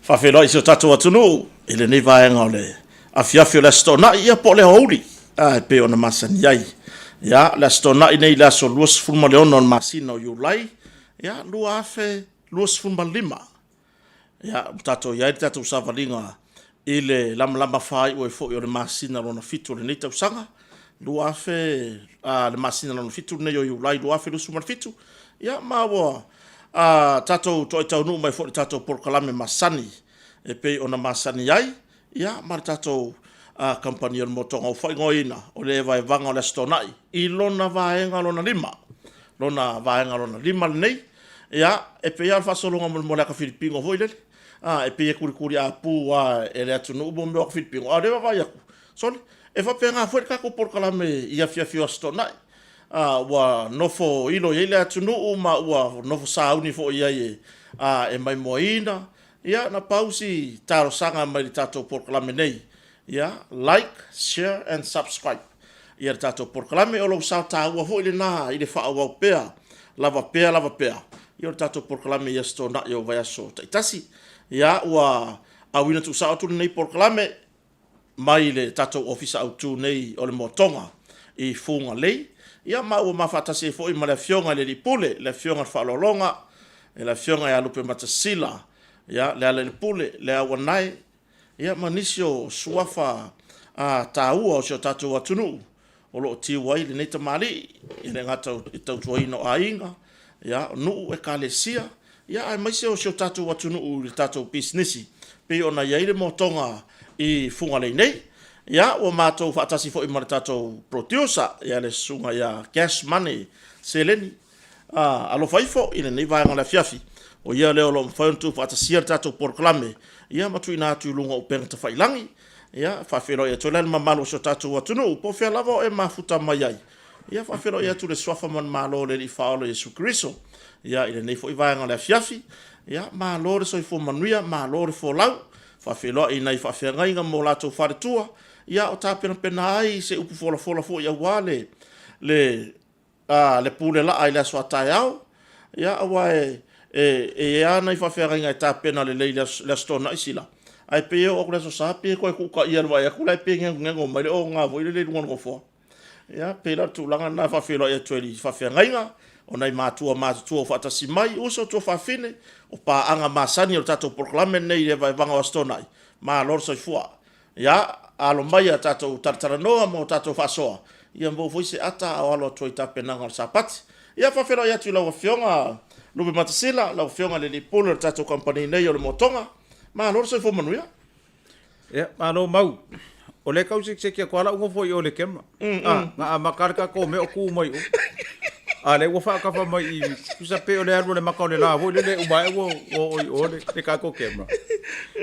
Faafeiloai i si o tatou atunuu i lenei vaega o le afiafi o le Aso Toonai, ia po o le aoauli e pei ona masani ai. Ia, le Aso Toonai nei i le aso 26 o le masina o Iulai, ia, 2025. Ia, ua tatou i ai le tatou savaliga i le lamalama faaiu ai foi o le masina lona fitu o lenei tausaga, 2000, a, le masina lona fitu lenei o Iulai 2027, ia ma ua tatou toe taunuu mai foi i le tatou polokalame masani e pei ona masani ai, ia ma le tatou kamupani o le Motoga ua faaigoaina o le Evaevaga o le Aso Toonai i lona vaega lona lima. Lona vaega lona lima lenei. Ia, e pei lava o le faasologa mo le ata filipino foi lele, a, e pei e tulituliaupu lava e le atunuu mea o ata filipino, a o lea e vaavaai atu, sole, e faapena foi le tatou polokalame i afiafi o Aso Toonai. Ua nofo ilo i ai le atunuu ma ua nofo sauni foi i ai e maimoaina. Ia na pau si talosaga mai le tatou polokalame nei, ia like, share and subscribe ia le tatou polokalame. O lou sao taua foi lena i le faaauau pea, lava pea lava pea, ia o le tatou polokalame i Aso Toonai o vaiaso taitasi. Ia ua auina tuusao atu lenei polokalame mai le tatou Ofisa Autu nei o le Motoga i Fugalei, ia ma ua ma faatasi ai foi ma le Afioga i le Alii Pule, le Afioga i le Faaaloaloga, le Afioga ia Lupematasila, ia Lealailepule, Leauanae, ia ma nisi o suafa taua o si o tatou atunuu o lo o tiu ai lenei tamalii, e le gata i le tautuaina o aiga, ia, o nuu, ekalesia, ia aemaise o si o tatou atunuu i le tatou pisinisi, pei ona i ai le motoga i Fugalei nei. Ia, ua matou faatasi foi ma le tatou producer, ia le Susuga ia Cash Money Seleni, Alofa ifo i lenei vaega o le afiafi, o ia lea o lo o mafai ona tuufaatasia le tatou polokalame, ia ma tuuina atu i luga o upega tafailagi. Ia, faafeiloai atu ai la i le mamalu o si o tatou atunuu, po o fea lava o e mafuta mai ai. Ia, faafeiloai atu i le Suafa manumalo o le Alii Faaola Iesu Keriso, ia, i lenei foi vaega o le afiafi. Ia, malo le soifua manuia, malo le folau. Faafeiloai i nai faafeagaiga ma o latou faletua, ia, o tapenapena ai se upu folafola foi aua le, le, a le pule laa i le aso a taeao, ia, aua e i ai lava nai faafeagaiga e tapena lelei i le Aso Toonai sila, ae pei e oo atu i le Aso Sa pei e toe tuutaia i le vaai atu la e pei e negonego mai le oga foi lele i luga o le nofoa. Ia, pei la o le tulaga lena e faafeiloai atu ai i faafeagaiga, o nai matua matutua o faatasi mai, uso, tuafafine, o paaga masani o le tatou polokalame lenei i le vaevaega o Aso Toonai, malo le soifua. Ia, alo mai a tatou talatalanoa ma o tatou faasoa, ia maua foi se ata a o alo atu ai i tapenaga o le Sapati. Ia, faafeiloai atu i lau Afioga Lupematasila, lau Afioga i le Alii Pule o le tatou kamupani nei o le Motoga. Malo le soifua manuia. Ia, malo Mau. O lea e tau sekiseki atu lava lau nofo i o i le camera. A, na amata lava le tatou mea o tu mai o. A o lea ua faatafa mai i i, tusa pei o le alu a le mata o le la foi lele e uma ae ua oo i o le tatou camera.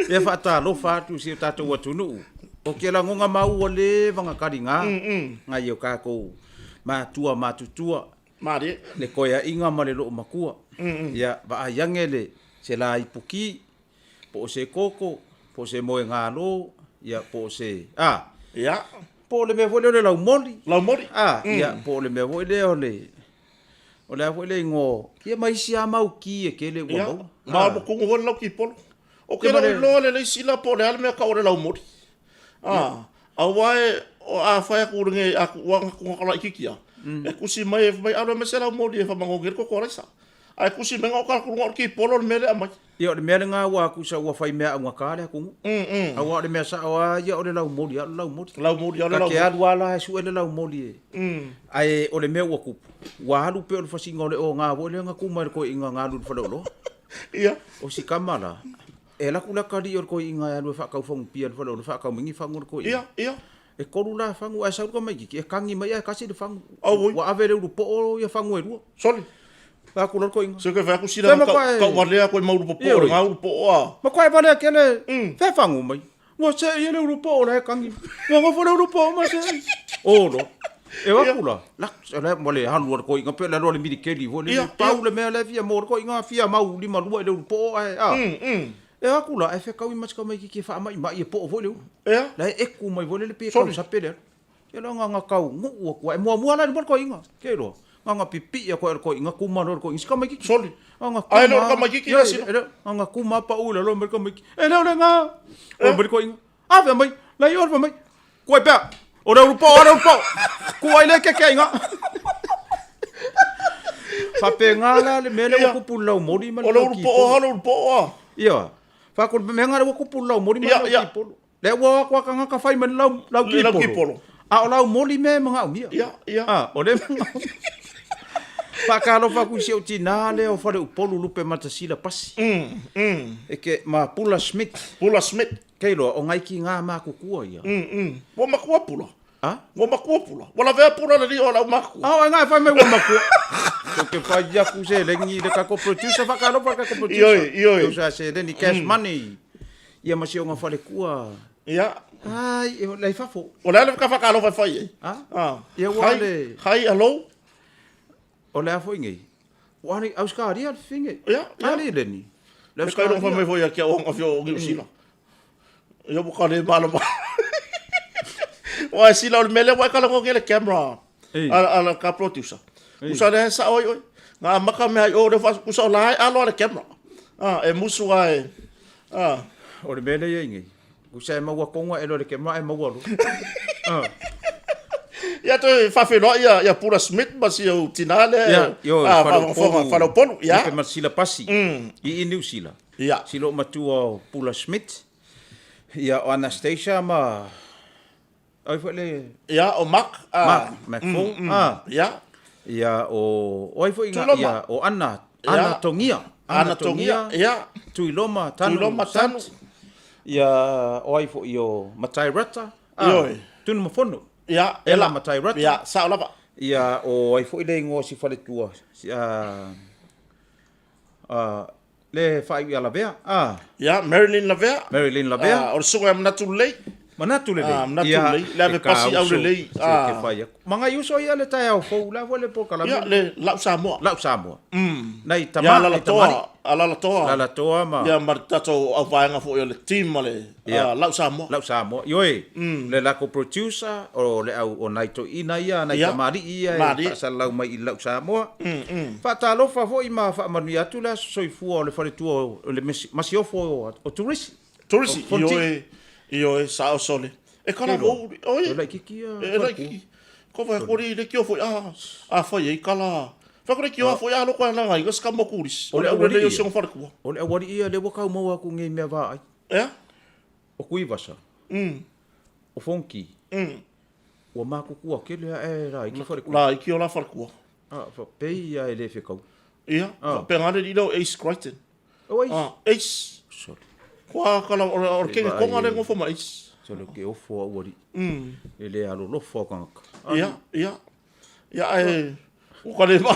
Ia faatalofa atu i si o tatou atunuu. Ou te lagona mau ua leva ona taliga nai o tatou matua matutua, Malie. le koeaiga ma le loomatua. Ia vaai ane le se laipuki po o se koko, po o se moegalo, ia po o se, a. Ia. Po o le mea foi lea o le laumoli. Laumoli. A, ia, po o le mea foi lea o le, o le a foi le igoa, ia ma isi lava mau ki e tele ua maua. Ia, ma ua tumu foi le laukipolo. Ou te le o iloa le laisila po o le a le mea e tau o le laumoli. A, aua e, a fai atu lenei, a tuu atu laitiiti lava, e tusi mai, fai mai, alu e aumai se laumoli e faamanogi ai le toto a Laisa. Ae tusi mai na o tatou luga o le kipolo le mea lea e aumai. Ia o le mea lena aua tusa ua fai mea augata le atunuu. Aua o le mea sao lava ia o le laumoli lava o le laumoli. Laumoli lava o le laumoli. Ta te alu lava la e sue le laumoli e. Ae o le mea ua tupu, ua alu pei o le fasiga o le oga foi lea na tu mai le toeaina na alu i le faleoloa. Ia. O si tama la, e alu atu le atalii o le toeaina e alu e faatau fagupia i le faleoloa, faatau mai ni fagu a le toeaina. Ia, ia. E tolu la fagu ae sau le tamaititi e kagi mai ae tasi le fagu. Auoi. Ua ave e le ulupoo ia fagu e lua. Sole. Fai atu loa le toeaina. Se ke fai atu sila na tau tau valea koe mau ulupopoo le ga ulupoo a. Matua e valea tele. Fea fagu mai. Ua see ia le ulupoo la e kagi. Ua nofo le ulupoo ma see. O loa. E o atu la, la, la ma le alu a le toeaina pei o le alu a le milikeli foi lele. Pau le mea lea e fia mo le toeaina fia mau limalua i le ulupoo ae a. E o atu la, ae fetaui ma si tamaititi e faamaimai e poo foi le ulu. Ea? La e eku mai foi lele pe tau sape le alu. Ia la na tau nuu atu ai. E muamua la i luma le toeaina. Ke iloa. Na pipii aku ai le toeaina kuma loa le toeaina si tamaititi. Soli. Na Ae le o le tamaititi lea sila. Ioe, na kuma pau i lalo mai le tamaititi. E le o lena. Oi mai le toeaina. A fea mai. Lai o le fai mai. Kuai pea. O le ulu poo, o le ulu poo. Kuai le keke ai ngā. Faapena la le mea lea ua tupu i le laumoli ma le O le ulu poo lava, o le ulu poo lava. Ioe. Faatolu mea lena ua tupu i le laumoli ma le laukipolo. Lea ua o atu lava tagata fai mai le laukipolo, a o laumoli mea e manaomia. A, o lea e manaomia. Faatalofa atu i si ou tina lea o Faleupolu Lupematasila Pasi. E ke, ma Pula Smith. Pula Smith. Keiloa, o nai tina matutua ia. Ua matua Pula. A? Ua matua Pula. Ua lavea Pula le lio o lau matua. A o ai nga e fai mai ua matua. Ko ke fai aku seleni le kako producer whakalofa le kako producer. Ioi, ioi. Usa seleni cash money. Ia ma si ona falekua. Ia. Ai, e lai fafo. O le a le ka whakalofa e fai ai? A? Ah. Ia ua Hi, le... hi, hello. O le a foi nei? Ua le Australia le finge. Ia, ia. A le leni. Le kai longa mai foi ia kia o ngawhio o Niu Sila. Ia mo ka le malama. Wa sila o le mele wa ka longa le camera. A la ka producer. Usa le sa oi oi. Nga maka me ai o le fa usa o la ai alo le camera. Ah, e musu ai. Ah. O le mele ia nei. Usa e maua konga e lo le camera e maua lo. Ah. Ia toe faafeiloai ia ia Pula Smith ma si ou tina lea. Ia, ioe, ah, Faleupolu. Faleupolu, ia. Lupe Masila Pasi. I i Niu Sila. Ia. Si lou matua o Pula Smith. Ia, o Anastasia ma ai foi le Ia, o Mark. Ah, Mark McFall. Ah. Ia. Ia, o o ai foi nga Tuiloma. ia o Anna, Anna Tongia. Anna Tongia, ia. Tuiloma Tanu. Tuiloma Tanu. Ia, o ai foi o Matai Rata. Ah, Ioe. Tunumafono. Ia, Ela Matai Rata. Ia, sao lava. Ia, o ai foi le igoa o si faletua, si, a, a, le faaiu ia Lavea, a. Ia, Marilyn Lavea. Marilyn Lavea. A, o le susuga ia Manatu Lelei. Manatu Lelei. A, Manatu Lelei. Le ave pasi au lelei. A. Se ke fai aku. Ma ngai uso ia le taeao fou, la foi le polokalame. Ia, le Lau Samoa. Lau Samoa. Nai tama, Ia, nai Lalatoa, tamali. Alalatoa. Lalatoa ma. Ia, ma le tatou auvaega foi o le team ma le Ia. Lau Samoa. Lau Samoa. Ioe, le lakou producer, o le au, o nai toeaiina ia, nai Ia. tamalii ia e Malie. faasalalau mai i Lau Samoa. Faatalofa foi ma faamanuia atu le aso soifua o le faletua o le masiofo o Turisi. Turisi, O Fonti. ioe, ioe, sao sole. E kala Kilo. vou, oi. E laititi ia E faletua. laititi. Ko vai kori le kio foi a a fai ai kala. Fa kore kio a foi a loko ana ngai ska mo kuris. O le O le aualii o ia. se fale kua. O le aualii ia lea ua tau maua atu nei mea vaai. Ea? O Kuivasa. O Fonki. Ua matutua tele ae laiti falekua. Laiti o la falekua. A, faapei ia e le fekau. Ia, faapena le lila o Ace Crichton. O Ace? Ah, Ace. Sorry. Kua kala o le kenge konga le ngofo ma Ace. Sorry, ke ofo au alii. E le alolofa o kangaka. Ia, ia. Ia, e, o ka le ma.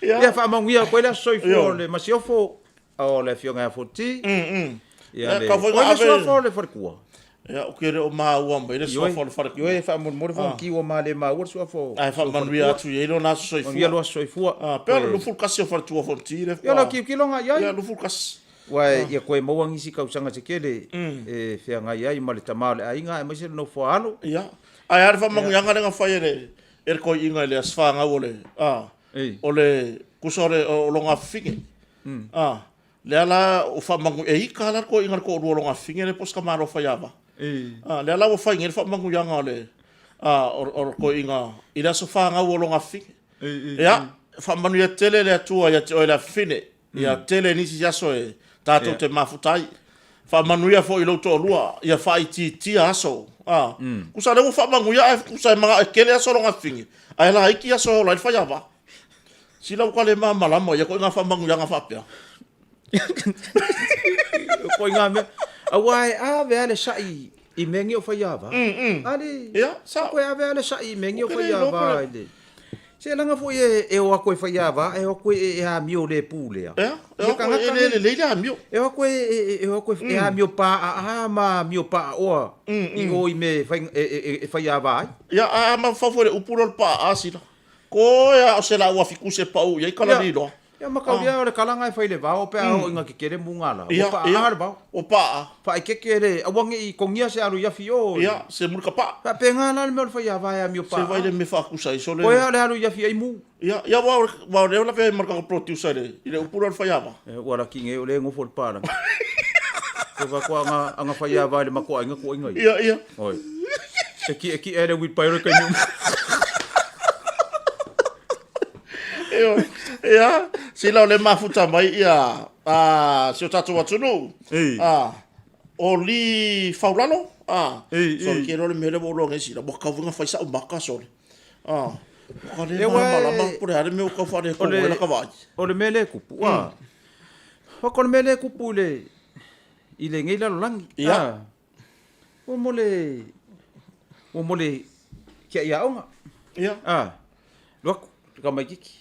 Ia. Ia, faamanuia koe le aso soifua o le masiofo o le afioga ia Foti. Ia le, Ka foi o ai le ave- suafa o le falekua? Ia, o ke le o maua mai le suafa o le falekua. Ioe, faamolemole Fonoti ua ma le maua le suafa o Ae faamanuia atu i ai lona aso soifua. Manuia lo aso soifua. Ah, pea le 21 o faletua Fonoti le. Ia, lau kiukiloga i ai. Ia, 21. Ua ia koe maua nisi kausaga se tele e feagai ai ma le tama o le aiga aemaise le nofo a alo. Ia. Ae a le faamanuiaga lea na fai e le e le toeaiina i le Aso Fanau o le a o le kusa o le o lona afafine. A lea la o faamanu e ika la le toeaiina i le toalua o lona afafine lea po o se tamaloa faiava. A lea la ua fai nei le faamanuiaga o le a o le toeaiina i le Aso Fanau o lona afafine. Ia, faamanuia tele le Atua ia te oe le afafine. Ia tele nisi aso e tatou te mafuta ai. Faamanuia foi i lou toalua, ia faaitiitia aso. A, kusa lea ua faamanuia ae kusa e manao e tele aso lona fine, ae laiti aso e ola ai le faiava. Sila ua ka le malamalama ia koe ngā faamanuiaga faapea. Koe ngā mea. Aua e ave a le sa'i i mea nei o faiava. Ale, Ia, sao. Koe ave a le sa'i i mea nei o Ko te le iloa faiava. koe. I le... Se laga foi e, e o atu e faiava, e o atu e, e amio le pū lea. Ea, e o atu e le lelei le amio. E o atu e, e, e o atu e, e amio pā'a'a ma amio pā'aoa i o i mea e, fai, e, e, e faiava ai. Ia, a, a mafau foi le upu lea o le pā'a'a sila. Koe a o se la'u afi kuse pa'u i ai kala Ia. liloa. Ia ma kaulia o le kalaga e fai i le vao pe a oo ina tetele mugala, ua paaa le vao. Ua paaa. Faaeteete le aua ne i togia se alo i afi i o. Ia, se muli ka paa. Faapena la le mea o le faiava e amio paaa. Se vai le mea faatusa ai sole. Koe a o le alo i afi ai mu. Ia, ia aua o lea ua lavea ai ma le tatou producer i le upu lea o le faiava. Ia, ua laki nei o lea e nofo i le palagi. Ko faatoa aga, aga faiava i le matou aiga tuuaiga ia. Ia, ia. Oi. E ki'eki'e ai le wheelbarrow i taimi uma. Ioe. Ia, sila o le mafuta mai ia a si o tatou atunuu. Ei. A o li faulalo. A Ei, sole ei. ke lo le mele wo lo ngesi la wa kavu fai sa maka sole. A ka le E ma ua ma la ma e- po le ale me o ka fa le ko O le- la ka vai. O le mea lea e kupu, ua. Faka o le mea lea e kupu i le i lenei lalolagi. Ia. A, ua mo le ua mo le tiai aoga. Ia. A, alu atu le tamaititi.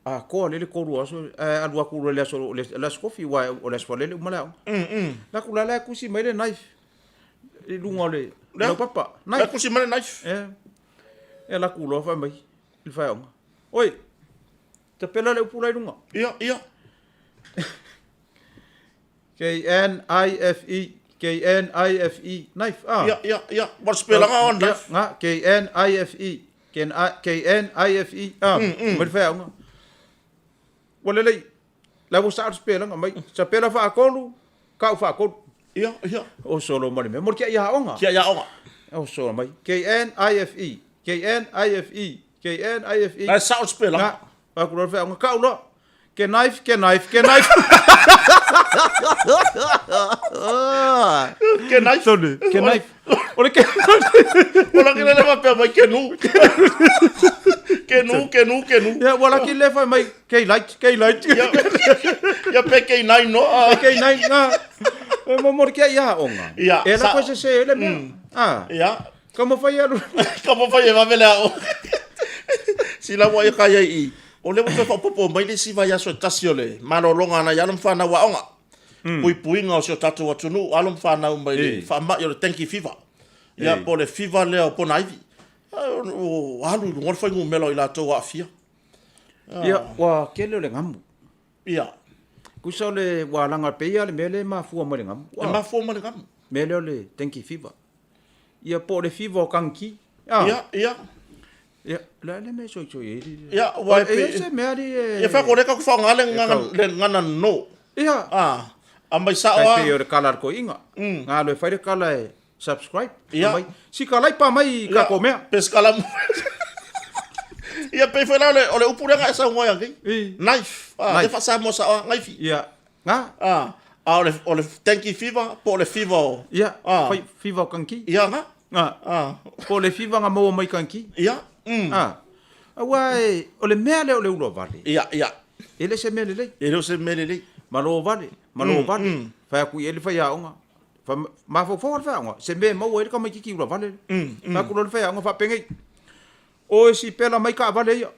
Atoa lea le 3 aso, ae alu atu loa i le aso o le aso tofi aua o le aso Faraile uma le aoga. Alu atu la la e tusi mai le knife i luga o le laupapa. La e tusi mai le knife. Ia. E alu atu loa fai mai i le faiaoga. Oi, tapela le upu la i luga. Ia, ia. K-N-I-F-E, K-N-I-F-E, knife, ah. Ia, ia, ia. Ua le sipelaga o knife. Ia, K-N-I-F-E, K-N-I-F-E, ah. Mai le faiaoga. Ua lelei, la ua sao le sipelaga mai. Sapela faatolu, kau faatolu. Ia, ia. O solo ma le mea, mo le tiai aoga. Tiai aoga. O solo mai. K-N-I-F-E, K-N-I-F-E, K-N-I-F-E. La e sao le sipelaga. Na, fai atu loa le faiaoga, kau loa. Ke knife, ke knife, ke knife. Ke knife. Tonu, ke knife. O le ke O la ke le faapea mai ke nu. Ke nu, ke nu, ke nu. Ia, ua laki le fai mai ke light, ke light. Ia, ia pe ke nai no. Ke nai ngā. E mo mo ke ia onga. Ia, E la sa- koe se se le mea. Ah. Ia. Ka mo fai alu. Ka mo fai e vave le ao. Sila ua ia kai ai i. O le ua toe faaopoopo mai le isi vaiaso e tasi o le malologa a nai alo ma fanau aoga. Puipuiga o si o tatou atunuu, alo ma fanau mai le faamai o le dengue fever. Ia po o le fever lea o ponaivi. Ua alu i luga le fuainumera o i latou aafia. Ia, ua tele o le gamu. Ia. Tusa o le ua laga pei lava le mea lea e mafua mai le gamu. E mafua mai le gamu. Mea lea o le dengue fever. Ia po o le fever o Kangki. Ah. Ia, ia. Ia, le a le mea e soisoi ai le... Ia, ua e i ai se mea ali e... Ia whai ko reka ko whaonga le ngana, le ngana no. Ia. Ah. A mai sao a. Tai pei o le kala a le toeaina. Nga alu e fai le kala e subscribe. Ia. Mai, si kalaipa mai i kako mea. Pe skala mo. Ia pei foi la o le, o le upu lea nga e saunoa ai nei. Knife. Ah, Knife. le faa-Samoa sao a, knife. Ia. Nga. Ah, a o le, o le dengue fever po o le fever o... Ia, Ah. fai fever o Kangki. Ia nga. Nga. Ah. Po o le fever nga maua mai Kangki. Ia. Ah. Aua e, o le mea lea o le ula vale. Ia, ia. E le se mea lelei. E le o se mea lelei. Malo vale, malo vale. Fai atu i ai le faiaoga. Fai, mafaufau lava le faiaoga, se mea e maua ai le tamaititi ula vale lea. Fai atu loa le faiaoga faapenei, Oe sipela mai taavale ia.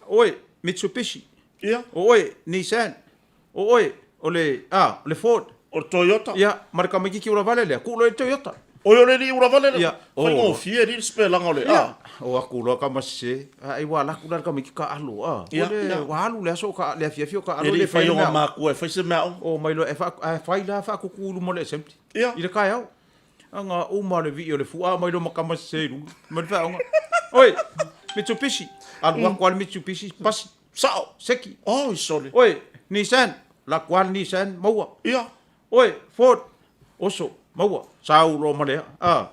Oe, Mitsubishi. Ia. O oe, Nissan. O oe, o le, a, o le Ford. O le Toyota. Ia, ma le tamaititi ula vale lea, tuu loa i le Toyota. Oi o le alii ula vale lea. Ia. Faigofie alii le sipelaga o le, a. Ia. O atu loa tama sese, ai ua alu atu la le tamaititi taalo, a. Ia, Ua le, ia. ua alu le aso o ka, le afiafi o taalo E e le le i fai faia le o mea. makua e fai se mea aoga. O mai loa, e faa, ae fai la faakuku i luma o le assembly. Ia. I le taeao. Aga uma le vii o le fua mai loa ma tama sese i luga. Mai le faaaoga. Oi, Mitsubishi. Alu atu lava le Mitsubishi, pasi. Sao. Seki. Oi, sole. Oi, Nissan. Alu atu lava le Nissan, maua. Ia. Oi, Ford. Oso, maua. Sau loa ma lea. Ah.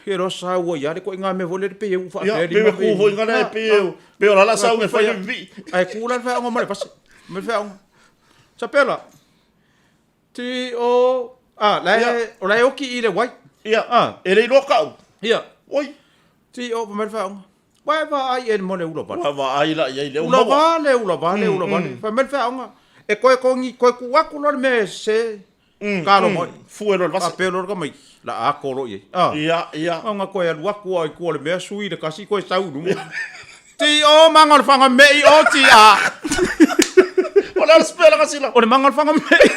Ia loa sau ai lava le ituaiga mea foi lea pei e uu faapea Ia, pei e ku foi ngana e pei e pei o lala sau e fai le vii. Ae ku la le faaaoga ma le pasi. Ma le faaaoga. Sapela. T O a la e o la e oki i le wai. Ia. Ah. E le iloa kau. Ia. Oi. T O ma le faaaoga. Wa e vaai e mo le ula vale. Ua vaai la i ai le Ula maua. vale, ula vale, ula vale. Fai mai le faaaoga. E koe kongi, koe ku atu loa le mea e sese. Kalo mai. Fue loa le vasa. Faapea loa le tamaiti. La a kolo i ai. Ah. Ia, ia. Aga koe alu atu ai kua le mea sui le kasi koe sau i luga. Ti o manga o le whanga mei o ti a. O le ala spela ka sila. O le manga o le whanga mei.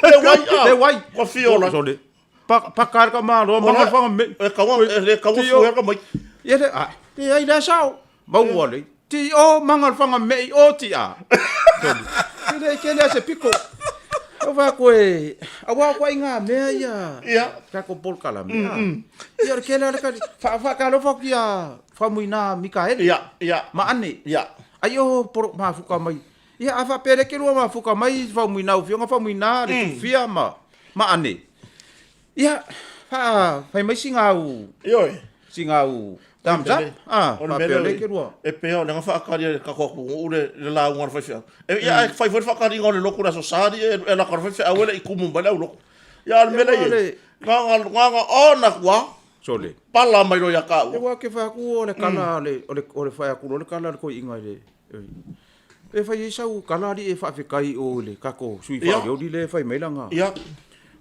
Le wai a. Le wai. Kua fio la. Sole. Pa pa ka ka malo manga o le whanga mei. E kaua e le kaua Ti o. fue ka mai. Ia le a. Te ai le sao. Maua le. T O Magalofaga me i o T A. Tolu. E le kele a se piko. O va koe, aua o ituaiga mea ia. Ia. Tatou polokalame. Mm, mm. Ia o le kele ale kali. Fa fa ka lofa ki a Faumuina Mikaele. Ia, ia. Ma ane. Ia. Ai o poro mafuka mai. Ia a faapea le kelua mafuka mai Faumuina ufioga Faumuina le mm. tufia ma ma ane. Ia, fa fai mai singa au. Ioe. Singa au thumbs up. Ah, faapea le kelua. E pea o le whaakari e kako aku ngu le le lauga le faifeau. E ia e fai foi le whakariga o le loku le aso sari e e laka le faifeau e le i kumu mai le au loku. Ia o le mea lea i nga nga nga nga ona kua Sole. pala mai loa ia ka E ua ke whai aku o le kala le o le o le whai aku o le kala le koi inga i le E fai ai sau kala ali e whaafekai o le kako sui Ia. whaoleoli le fai mai langa. Ia,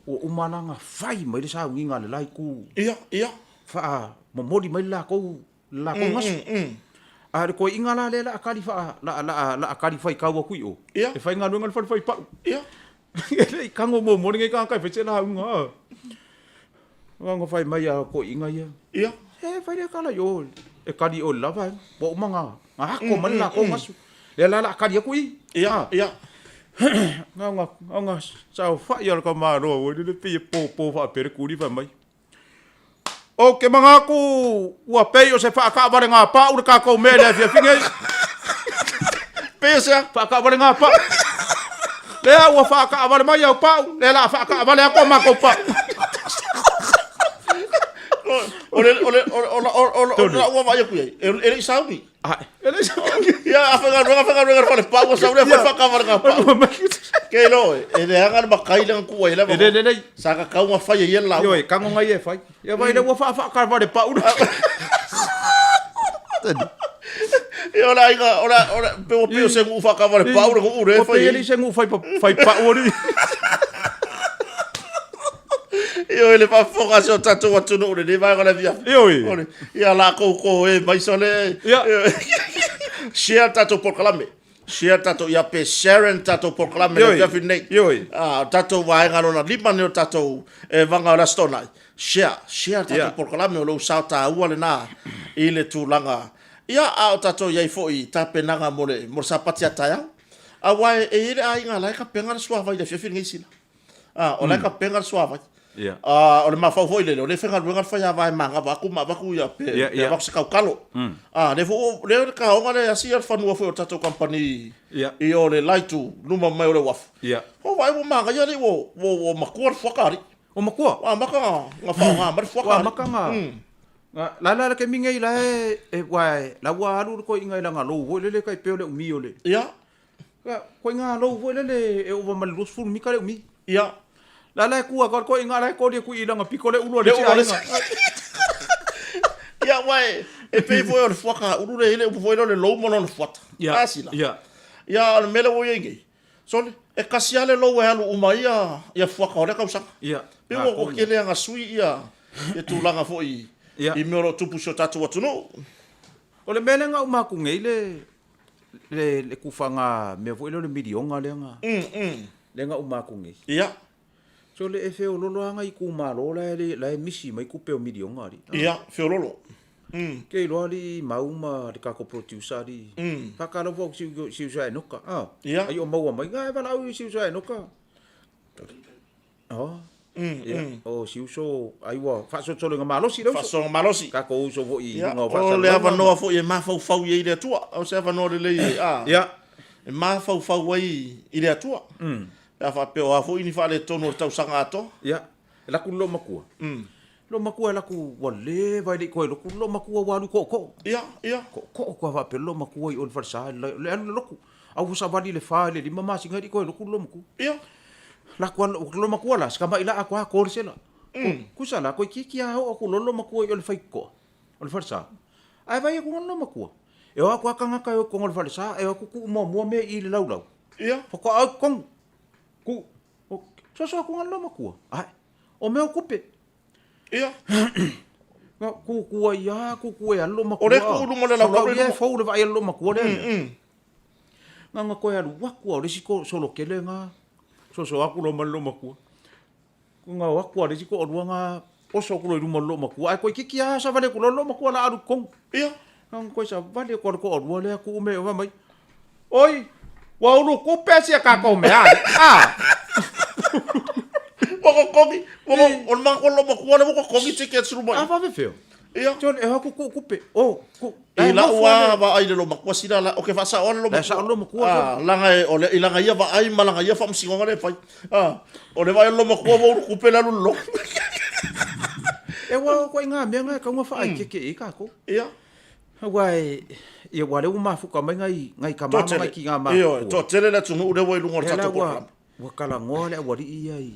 Ua uma langa fai mai le sauniga a le la itu. ia, ia. Whaa momoli mai le lakou le lakou gasu. A o le toeaiga la lea la a kali faa la la la a kali faitau atu i o. Ia. E faigaluega le fale faipau. Ia. E le i kago muamua lenei tagata e fai se lauga. Lauga fai mai a toeaiga ia. Ia. E fai le kala i o e kali i o i le la vaega. Ua uma na na ako mai le lakou gasu. Lea la la a kali atu i. Ia, ia. Na ona na ona saofai a le tamaloa foi lele pei e popo faapea le kuli fai mai. Ou te manatu ua pei o se faakaavalega pau le tatou mea i le afiafi nei. Pei o se a? Faakaavalega pau. Lea ua faakaavale mai au pau, lea la faakaavale atu a matou pau. O le o le o le o le o le ua vaai atu i ai, e le i sauni. Ah, e le i sauni. Ia, a faigaluega, faigaluega le fale pau, ua sauni a fai faakaavalega pau. Ke lo, e leaga le makai le ngakua i le E le lelei. Sa ka kau nga fai e ia le lauga. Ioe, kago ngai e fai. Ia vai le ua faakaavale pau. Ia o le aiga, o le, o le, pe ua pei o se nuu faakaavale pau le nuu le Ua fai. pei e le i se nuu fai, fai pau alii. Ioe, le faafofoga a si o tatou atunuu i lenei vaega o le afiafi. Ioe. O le, ia lakou ko e mai sole. Ia. Ioe. Share tatou polokalame. Share tatou, ia pe share tatou polokalame i le Ioe. afiafi lenei. Ioe. Ah, o tatou vaega lona lima lenei o tatou e vaga o le Aso Toonai. Share, share tatou Ia. polokalame o lou sao taua lena i le tulaga. Ia, a o tatou i ai foi i tapenaga mo le, mo le Sapati a taeao. Aua e, e i ai le aiga la e kapega le suavai i le afiafi lenei sila. Ah, o la e kapega le suavai. Ia. Ah, o le mafaufau foi lele, o lea e faigaluega le faiava e manava atu ma avatu ia pe, Ia, pe ia. avatu se kaukalo. Ah, lea foi ua- lea le kaoga le asi ia le fanua foi o le tatou kamupani Ia. i o le la itu luma mai o le uafu. Ia. Ua vaai ua manaia alii ua, ua, ua matua le fuaka alii. Ua matua? Ua amata na faaaoga mai le fuaka Ua alii. amata na na la la le taimi nei la e e ua e la ua alu le toeaiga i lana lou foi lele tai pei o le umi o le Ia. Koe ngā lou foi lele e ova ma le 20 mita le umi. Ia. La la e kua ka koe ngā la e koli e kui i langa piko le ulu a le Le ulu a le Ia, ua e, e pei foi o le fuaka ulu le ile upu foi lea o le lou ma lona fuata. Ia. A sila. Ia. Ia, o le mea lea ua i ai nei. Sole, e kasi lava le lou e alu uma ai ia, ia fuaka o lea tausaga. Ia. Pei ua, ua tele lava ina sui ia, ia tulaga foi Ia. i mea o lo o tupu i si o tatou atunuu. O le mea lea na uma atu nei le, le, le tufaga mea foi lea o le miliona lea na, lea na uma atu nei. Ia. So le e feololo lava nai itumalo la e, la e misi mai tupe o miliona alii. Ia, feololo. Ke iloa alii Mau ma le tatou producer alii. Faatalofa atu i si uso ia Enoka. Ia. Ai o maua mai, na e valaau i si uso ia Enoka. Oh. Ia, o si uso ai ua faasolosolo ina malosi le uso. Faasologa malosi. Tatou uso foi i Ia, luga o o le faasalalauga. avanoa foi e mafaufau i ai le Atua. O se avanoa lelei e, a, Ia. e mafaufau ai i le Atua. Pe a faapea o a foi ni faaletonu o le tausaga atoa. Ia, e laku le loomatua. Loomatua e laku ua leva e le i toe loku le loomatua ua alu i tootoo. Ia, ia. Tootoo koa faapea le loomatua i o i le falesa, le alu i le lotu. A ua savali i le fa i le lima masina e le i toe loku le loomatua. Ia. La kua lo makua la, se tamai la a kua ko le sela. Kusa la, koe kiki a oo aku lo makua i o le faitotoa, o le falesa. Ae vai aku ngana lo makua. E o aku a kangaka e o kongo le falesa, e o aku kuu muamua mea i le laulau. Ia. Faatoa au kongo. Ku, o, soso aku ngana lo makua. Ae, o mea o kupe. Ia. Na kukua ia, kukua e alu lo makua. O le kuu luma le laulau le luma. Fou le vaai a lo makua lea. Nganga koe alu aku a o le isi ko solo kele nga soso aku lo ma le loomatua. Nga o aku a le isi ko olua nga oso aku lo i luma o le loomatua. Ae koe kiki a savali aku lo le loomatua la alu i totonu. Ia. Na ona toe savali atu a le toalua lea tuu mea fai mai, Oi, ua ulu tupe si a tatou mea ai. Ah! Ua totogi, ua o le matou loomatua lea ua totogi tickets luma i. A faafefea? Ia. Sole, e o atu tuu tupe. O, tuu. I lau lava vaai i le loomatua sila la, ok faasaoa le loomatua. La e sao le loomatua. Ah, leaga e, o le, i lana ia vaai ma lana ia faamasinoga lea e fai. Ah, o le vaai o le loomatua ua ulu tupe le alu i le lotu. E aua o ituaiga mea na e tatau ona faaeteete i ai tatou. Ia. Aua e, ia aua o lea ua mafuta mai nai, nai tama ma nai tina matutua. Ioe, toatele le atunuu lea ua i luga o le tatou polokalame. Ua talanoa le aualii ia i,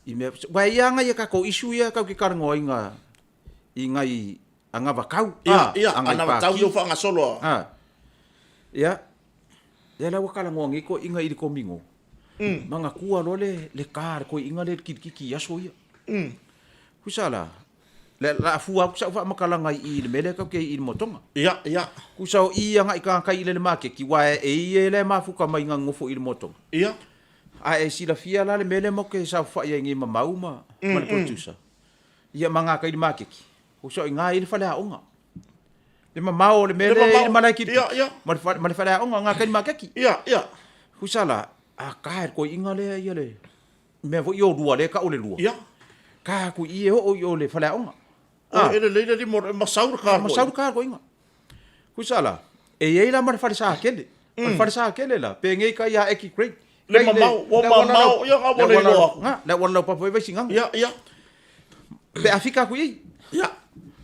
i mea, aua e i ai lava nai a tatou issue ia tatou te talanoaina i nai anavatau. Ia, ia, anavatau ia ua faagasolo a. A. Ia, lea la ua talanoa nei toeaiina i le Komino, manatua loa le, le ta a le toeaina lea i le kilikiti i aso ia. Tusa la, Le a fua atu sau faamatalaga i i i le mea lea tatou te i i le motoga. Ia, ia. Tusa o i agai tagata i le maketi, aua e i e la e mafuta mai na nonofo i le motoga. Ia. A e silafia la le mea lea matou te saofafai ai nei ma Mau ma, ma le producer, ia ma gatai i le maketi, tusa o i ina e i ai le faleaoga. Le mamao o le mea lea e i ai le malae kilikili, Ia, ia. ma le fale, ma le faleaoga o gatai i le maketi. Ia, ia. Tusa la, a ta e le toeaina lea ia le, mea foi o lua lea e tau o le lua. Ia. Ka atu i i e oo i o le faleaoga. Ah. E lelei le lima e masau le ka. Masau le ka koinga. Kusa la, e i ai la ma le fale sakele. O le fale sakele la, penei kai a eki great. Le mamao, ua mamao, ia nga ua le iloa aku. Nga, le auala laupapa i Vaisigano. Ia, ia. Pe a fika aku i i. Ia.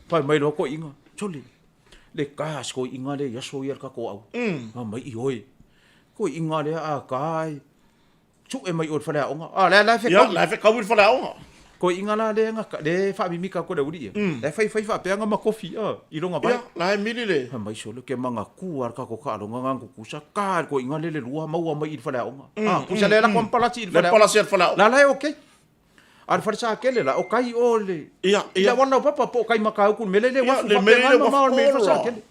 Fai mai loa koinga, sole, le ka se koinga le i aso ia le kakou au. Fai mai, ioe, koinga lea a ka ai. Sue mai o le faleaoga. Ah, la la fekau. Ia, la fekau i le faleaoga. Toeaiga la lea na le faamimika atu e le aualii ia. La e faifai faapea na ma kofi i lona vae. Ia, la e mili le. Fai mai sole ke manatua lava le tatou taaloga na tutusa ta le toeaiga lele lua maua mai i le faleaoga. Ah, tusa lea lako ma palasi i le faleaoga. Le palasi i le faleaoga. La la e okay. A o le fale sakele la, o kai o le Ia, i le ia. auala laupapa po o kai Matautu i le mea lea e le Ia, uafu le mea faapena lea e le mamao o le mea i le uafu fale sakele.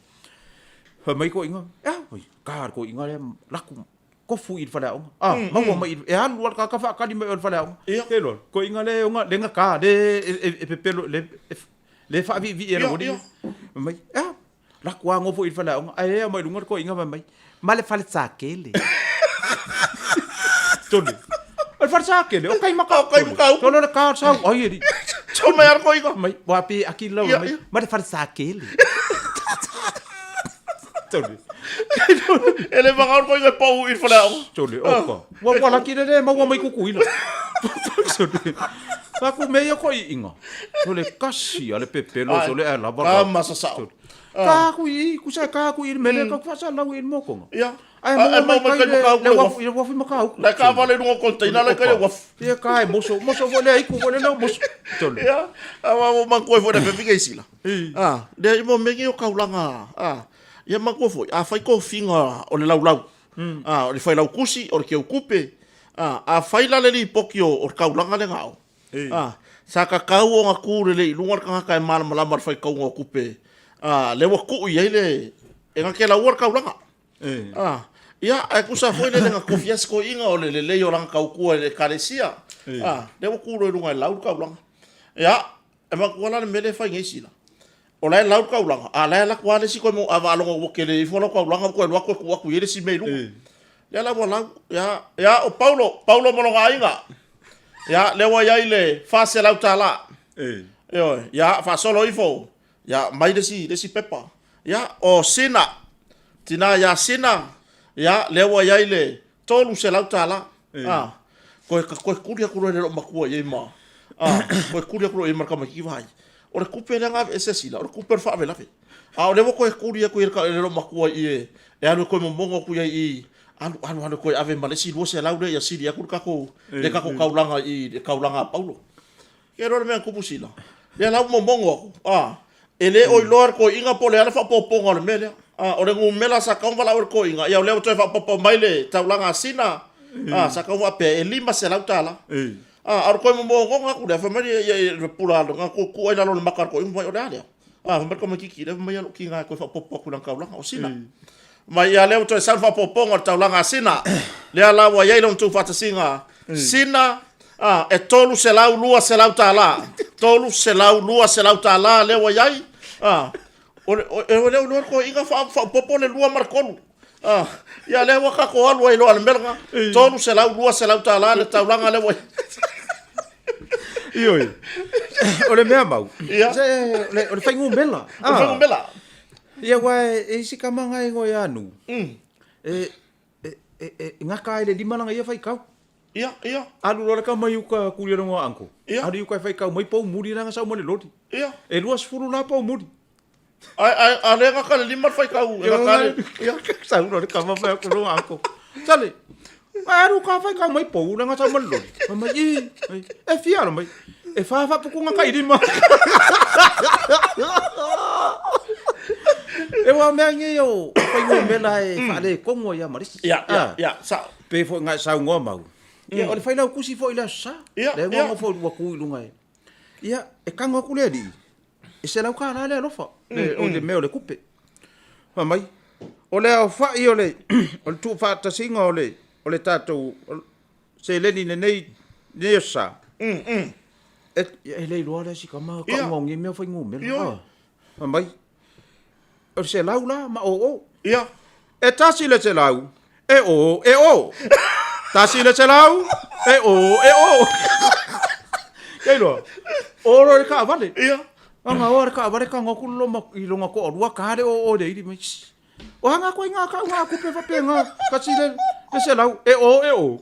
Fai mai toeaiga, ea, oi, ta le toeaiga lea laku Kofu i le faleaoga. A, maua mai i, e alu lava le tagata faatali mai o le faleaoga. Ia. Ke loa, toeaiga le ona, le gata, le e pepelo, le le faaviivii e le aualii. Fai mai, ea, laku lava nofo i le faleaoga, ae ea mai luga le toeaiga fai mai, ma le falesakele. Tole. O le falesakele, o kai Matautu. O kai Matautu. Tole o le ka o le sau, ai e alii. Tau mai lava le toeaiga. Mai, ua pe aki le lau mai, ma le falesakele. Tole. E le magao koe i pau i le faleaoga. Tole, oka. Ua ua laki le le maua mai Kukuila. Tole. Faku me ia koe inga. Tole kasi a le pepelo sole a lava. Ka masa sao. Ka ku i kusa ka ku i mele ka ku sa lau i mokonga. Ia. Ai Ai mau mai kai makau le wafu i wafu makau. La ka vale lunga container la kai wafu. Ia ka e moso moso fo le iku fo le no moso. Tole. Ia. Awa mo man koe fo le pepi kai sila. Ah, le mo mengi o kaulanga. Ah. Ia manatua foi, afai tofiga o le laulau, a, o le failautusi, o le keukupe, a, afai la le lipoti o, o le taulaga lea na ao, a, sa tatau ona tu lelei i luga le tagata e malamalama i le faitauga o tupe, a, lea ua tuu i ai le, e na te laua le taulaga. A, ia, ae tusa foi lele na tofi ai si toeaina o le lelei o lana tautua i le Ekalesia, a, lea ua tu loa i luga e lau le taulaga. Ia, E manatua la le mea lea e fai nei sila. O la e lau le taulaga, a o la e alu atu lava le isi koe a faalogo ua tele ifo lau taulaga ua toe alu atu e tuu atu i ai le isi mea i luga. Lea la ua lau, ia, ia o Paulo, Paulo ma lona aiga. Ia, lea ua i ai le $400. Ioe, ia, faasolo ifo, ia, aumai le isi, le isi pepa. Ia, o Sina, tina ia Sina, ia, lea ua i ai le $300. A, koe, koe kuli atu loa i le loomatua i ai ma, a, koe kuli atu loa i ai ma le tamaitiiti vaai. O le tupe lea na aveese sila, o le tupe o le faalavelave. A o lea ua toe kuli atu i le loomatua i e, e alu e toe momono atu i ai i, alu, alu, alu e toe ave ma le isi 200 lea ia sili atu le tatou, le tatou taulaga i le taulaga a Paulo. Ke iloa le mea na tupu sila. Lea la ua momono atu, a, e le o iloa e le toeaina po o le a le faaopoopoga o le mea lea. A, o le numera sa tatau ona valaau e le toeaina, ia o lea ua toe faaopoopo mai le taulaga a Sina, a, sa tatau ona faapea e $500. A, a o le toe momonoga atu lea, fai mai le, le pula na tuu ai i lalo o le maka a le toeaina, fai mai, o le a lea? A, fai mai le tamaitiiti lea, fai mai, ia lou tiga e toe faaopoopo atu i lana taulaga, o Sina. Mai ia lea ua toe sau le faaopoopoga o le taulaga a Sina. Lea la ua i ai lona tuufaatasiga Sina, a, e $300, $200. $300, $200 lea ua i ai. A, O le o le o le toeaiina faaopoopo le 2 ma le 3. Ah, ia lea ua tatou alu ai loa i le mea lena. $300, $200 le taulaga lea ua Ioe. O le mea mau. Se o le fuainumera. O le fuainumera. Ia aua e i ai si tama na e igoa ia Nu. E e gata ai le lima lana ia faitau. Ia, ia. Alu loa le tama i uka tuli e lona uncle. Ia. Alu i uka e faitau mai poumuli leaga sau ma le loli. Ia. E 20 la poumuli. Ai, ai, a lea gata le lima le faitau. E gata le, ia. Sau loa le tama fai atu lona uncle. Sale, ai alu uka faitau mai pou leaga sau ma le loli. Fai mai, i, e fia ala mai. E fa faaputuga tai lima. E ua mea nei o fuainumera e faaletonu ai lava ma le isi. Ia, ia, ia, sao. Pei foi na e saunoa mau. Ia, o le failautusi foi i le Aso Sa. Ia, Lea ua nofo ua tu i luga e. Ia, e tago atu le alii, e $100 le alofa, le, o le mea o le tupe. Fai mai, o le aofai o le, o le tuufaatasiga o le, o le tatou seleni i lenei, lenei Aso Sa. E, e le iloa lea si tama tauga o nei mea o fuainumera. Ioe. Fai mai, O le selau la ma oo. Ia. E 1 le 100, e o, e o. 1 le 100, e o, e o. Kei loa. O loa le taavale. Ia. Aga oa le taavale tago atu le loma i lona toalua ta le o o i le ili mai. O aga koe ngā kau ngā kupe faapena. 1 le 100, e o, e o.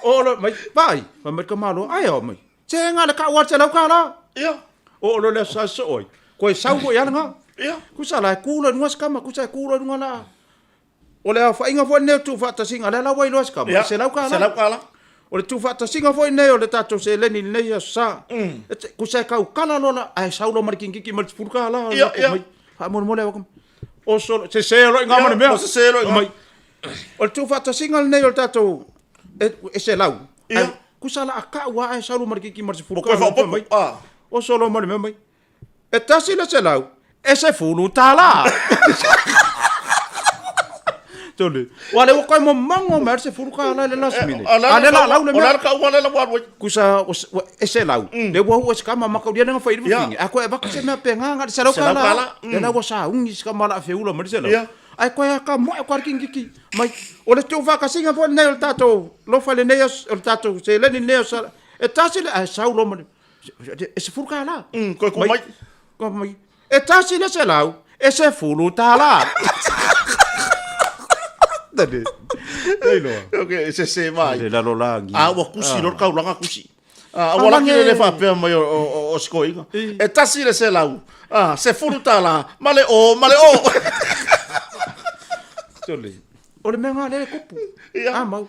O loa mai, vaai, fai mai le tamaloa, ai ao mai. Se ga le kau a le $100. Ia. Oo loa le aso sa sosoo ai. Koe sau foi lava lena. Ia. Tusa la e ku loa i luga si tama, tusa e ku loa i luga la. O le aofaiga foi lenei o le tuufaatasiga, lea la ua iloa e si tama, e $100. $100. O le tuufaatasiga foi lenei o le tatou seleni i lenei aso sa. Tusa e tautala loa la, ae sau loa ma le kinikiki ma le $10. Ia, ia. Faamolemole au. O solo, sese loa i ina ma le mea. O sese loa i ina. O le tuufaatasiga lenei o le tatou e selau. Ia. Ai, kusa la a kau a e sau ma le kiki ma le sefulu. O koe faaopoopo. Ah. O solo ma le mea mai. E 1 le 100, e $10. Tole. Ua le ua koe momongo mai le $10 i le last minute. A A le la lau le O le mea. ala kau ala la ua alu ai. Kusa e selau. Le ua ua se kama makaulia lenga fai le fafine. A koe avatu se mea pe ngā ngā le selau Selau tala. tala, Le la ua sauni se kama la feula ma le selau. Ia. Ae koe a ka moe koe kikiki mai. O le tuufaatasiga foi lenei o le tatou lofa i lenei aso, o le tatou seleni i lenei aso, e tasi le, ae sau loa ma le, e $10. Koe ku mai. Koe mai. E 1 le 100, e $10. Tane. Ei loa. Okay, se se mai. Le lalolagi. A ua kusi loa le taulaga kusi. A ua laki le le faapea mai o si toeaina. E 1 le 100, a, $10, ma le o, ma le o. Sole. O le mea lena lea e tupu. Ia. A mau.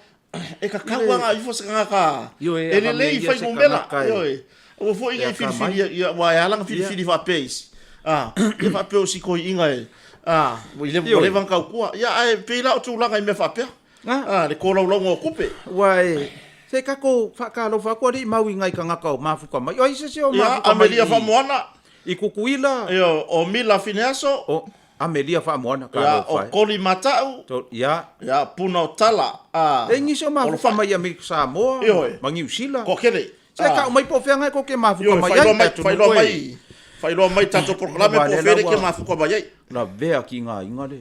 E kakau aga ifo se tagata Ioe, e lelei i ia se fuainumera. tagata e- Ioe. Aua foi E nei akamai. filifili ia, aua e ala ona filifili faapea isi. A, ia faapea o si toeaina e, a, ua i le, ua Ioe. leva ona tautua. Ia, ae pei la o tulaga i mea faapea. Ah. A, le tolaulauga o tupe. Ua e, se tatou faatalofa atu alii mau i nai tagata o mafuta mai. O ai se isi o Ia, mafuta mai Amelia i, Faamoana, i Kukuila? ia, o Mila Fineaso, O Amelia Faamoana, ia, o talofa e. Koli Matau, To, ia. ia, Puna o Tala, a, E nisi o mafuta Olofai. mai i Amerika Samoa, Ioe. ma Niu Sila. Kokele. Se kau mai po o fea ko ke mafuta Ioe, mai faailoa ai. mai, atunuu faailoa e. mai, faailoa mai tatou polokalame Aua po o lea fea la le ke ua- mafuta mai ai. Lavea ki ngā inga le,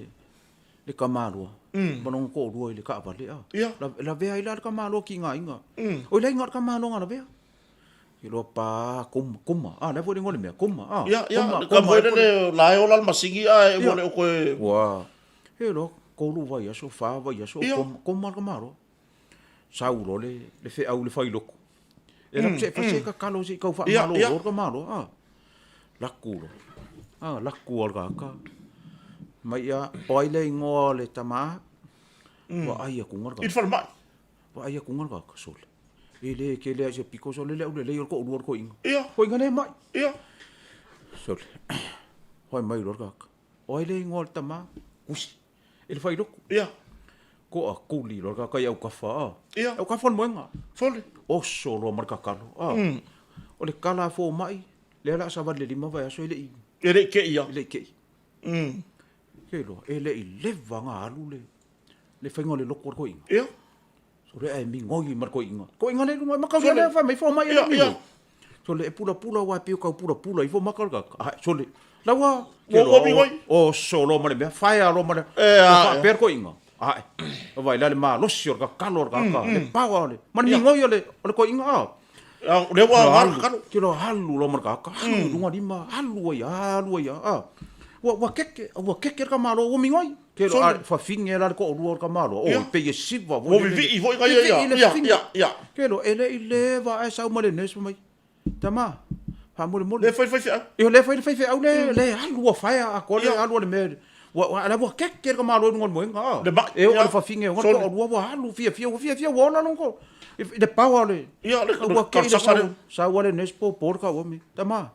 le tamaloa. Ma lona toalua i le taavale a. Ia. Lavea ai la le tamaloa ki ngā inga. O le inga o le tamaloa nga lavea. I loa pa koma, koma. A, lea foi le igoa o le mea, koma. A, Ia, ia, koma, le tama foi koma, lele la e ola le masigi ae ua le o koe Ua, he loa, tolu vaiaso, fa vaiaso, Ia. koma, koma le tamaloa. Sau loa le, le feau i le failoko. E laku se fai se kakalo se i kau faamalolo Ia, ia. le tamaloa. A, laku loa. A, laku a le kaka. Mai ia, o ai le igoa o le tama, vaai atu nga le i le kaka. falemai. Vaai atu nga le kaka, sole. E le kele a se piko sole le au lelei o le toalua o le toeaina. Ia. Toeaina lea e mai. Ia. Sole. Fai mai loa le kaka. O ai le igoa o le tama, kusi. E le failoko. Ia. Koa kuli loa le kaka i aukafa, a. Ia. Aukafa o le moega. Sole. Oso loa ma le kakalo, a. O le kala a fomai, lea o le a savali le 5 vaiaso e le i... E le i kei ia. E le i kei. Ke loa, e le i leva ona alu le, le faiga o le loko o le toeaina. Ia. Sole ae migoi ma le toeaina. Toeaina le i luga, makaulia lea fai mai fomai e le Ia, ia. migoi. Sole e pulapula aua e pei o tau pulapula ifo maka o le tagata. Ae, sole, laua, Ua ua migoi. Oso loa ma le mea, faea loa ma le, E, ua a, faapea le toeaina, ae, vaai la le malosi o le tatalo a le tagata, le power o le, ma le migoi o le, o le toeaina, a. A, o lea ua aoga le tatalo. Te loa alu loa ma le tagata, alu i luga lima, alu ai lava, alu ai lava, a. Ua, ua keke, ua keke le tamaloa, ua migoi. Te loa, Sole. fafine la le toalua o le tamaloa, oi, pei e siva foi Ua lele. vivii foi gaia ia. Vivii le Ia, fafine. ia, ia. Te loa, e le i leva ae sau ma le nurse fai mai, Tama, faamolemole. Lea e fai le faifeau. Ia, lea e fai le faifeau lea, lea e alu ua faea atoa le alu a le mea. Ua, ua, ua keke le tamaloa i luga o le moega, a. Le mai, E oo ia. i le fafine, e Sole. toalua ua alu fiafia, ua fiafia ua ola lona to. I le power o le... Ia, le, Ua le kei le talosaga sau, lea. sau a le nurse popo le kaua mai. Tama,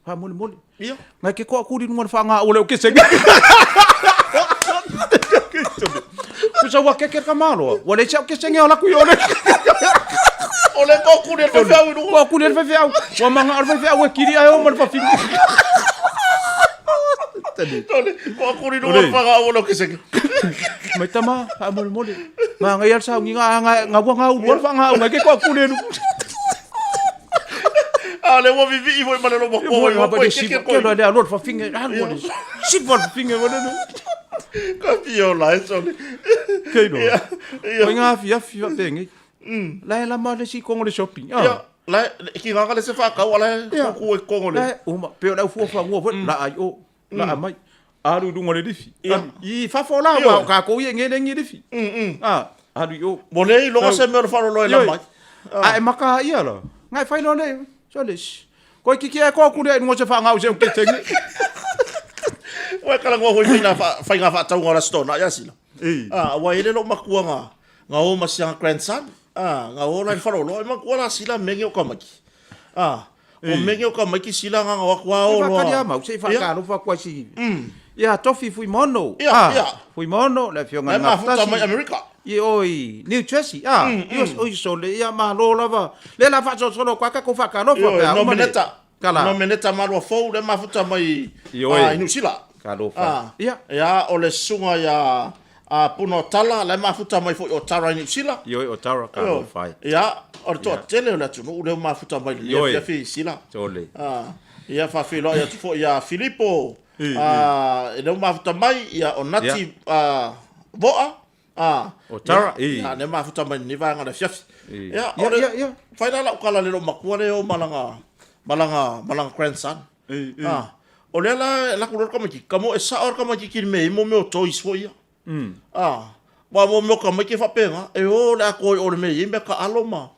faamolemole. Ia. Ngai ke toakuli i luga o le faagau o le okesega. Pusa ua keke le tamaloa, ua leai se okesega e ola atu i o le. O le toakuli e le faifeau i luga. Toakuli e le faifeau. Ua manao le faifeau e kili ae o ma le fafine. Tole, toakuli i luga o le faagau o le okesega. Mai tama, faamolemole. Manaia le sauniga a nga ua gaulua le faagau ngai ke toakuli e luga. A o lea ua vivii foi ma le loma koa i wapo e keke koe. Kelo le alu le fafine, alu le siva le fafine wale le. Ka fia o la e sole. Keilo. Ia, ia. Oi ngā afi afi wa pēngi. La e lama le si kongo le shopping. Ia, la e ki ngaka le se whakau, ala e Ia. kuku e kongo le. La e uma, pe o le au fua whangua foi, la ai o, la a mai. Alu i lunga o le lifi. Ia. Alu i fafo la, Ia. wa o kākou ia nge le ngi lifi. Ah, alu i o. Mo le iloga se mea o le faalolo e la mai. A e maka ia la. Ngai fai loa le, so le, koe kiki e koa kule e lunga se whaangau se o ke tenge. Ua e kalagoa foi faiga faiga faatauga o le Aso Toonai ia sila. Ei. Ah, ua i le lou matua nga nga o ma sianga grandson. Ah, nga o la i le faalolo. E matua la sila menge o tamaiti. Ah, o menge o tamaiti sila nga nga o atu a o loa. Faatali a mau, se i faatalofa atu ai si ia Tofi Fuimaono. Ia, Ah, ia. Fuimaono, le afioga La i e mafuta Gafatasi. mai Amerika. I o i New Jersey. Ah, i o oi sole ia malo lava. Le la faasolosolo atu ai tatou faatalofa Ioe, pe a uma le nomeneta. tala. Nomeneta Malua Fou le mafuta mai Ioe. ah, i Niu Sila. Talofa. Ah, Ia. Ia, o le susuga ia a Puna o Tala, la e mafuta mai foi o Tara i Niu Sila. Ioe o Tara talofa. Ia, o le toatele o le atunuu lea ua mafuta mai i lenei Ioe. afiafi i Sila. Sole. Ah, ia faafeiloai atu foi ia Filipo, ah, lea ua mafuta mai, ia o Nati ah, Voa, ah, O Tara, ia, i. ia, lea mafuta mai i lenei vaega o le afiafi. I. Ia, Ia, o le, ia, ia. fai la lau kala le lou matua lea e o ma lana, ma lana, ma lana grandson. I, i. Ah, o lea la e laku loa le tamaititi, ka mo e sao le tamaititi i le mea e i ai mo mea o toys foi ia. Ah, aua mo mea o tamaiti e faapena, e o le atoa i o i le mea e i ai mea taalo ma,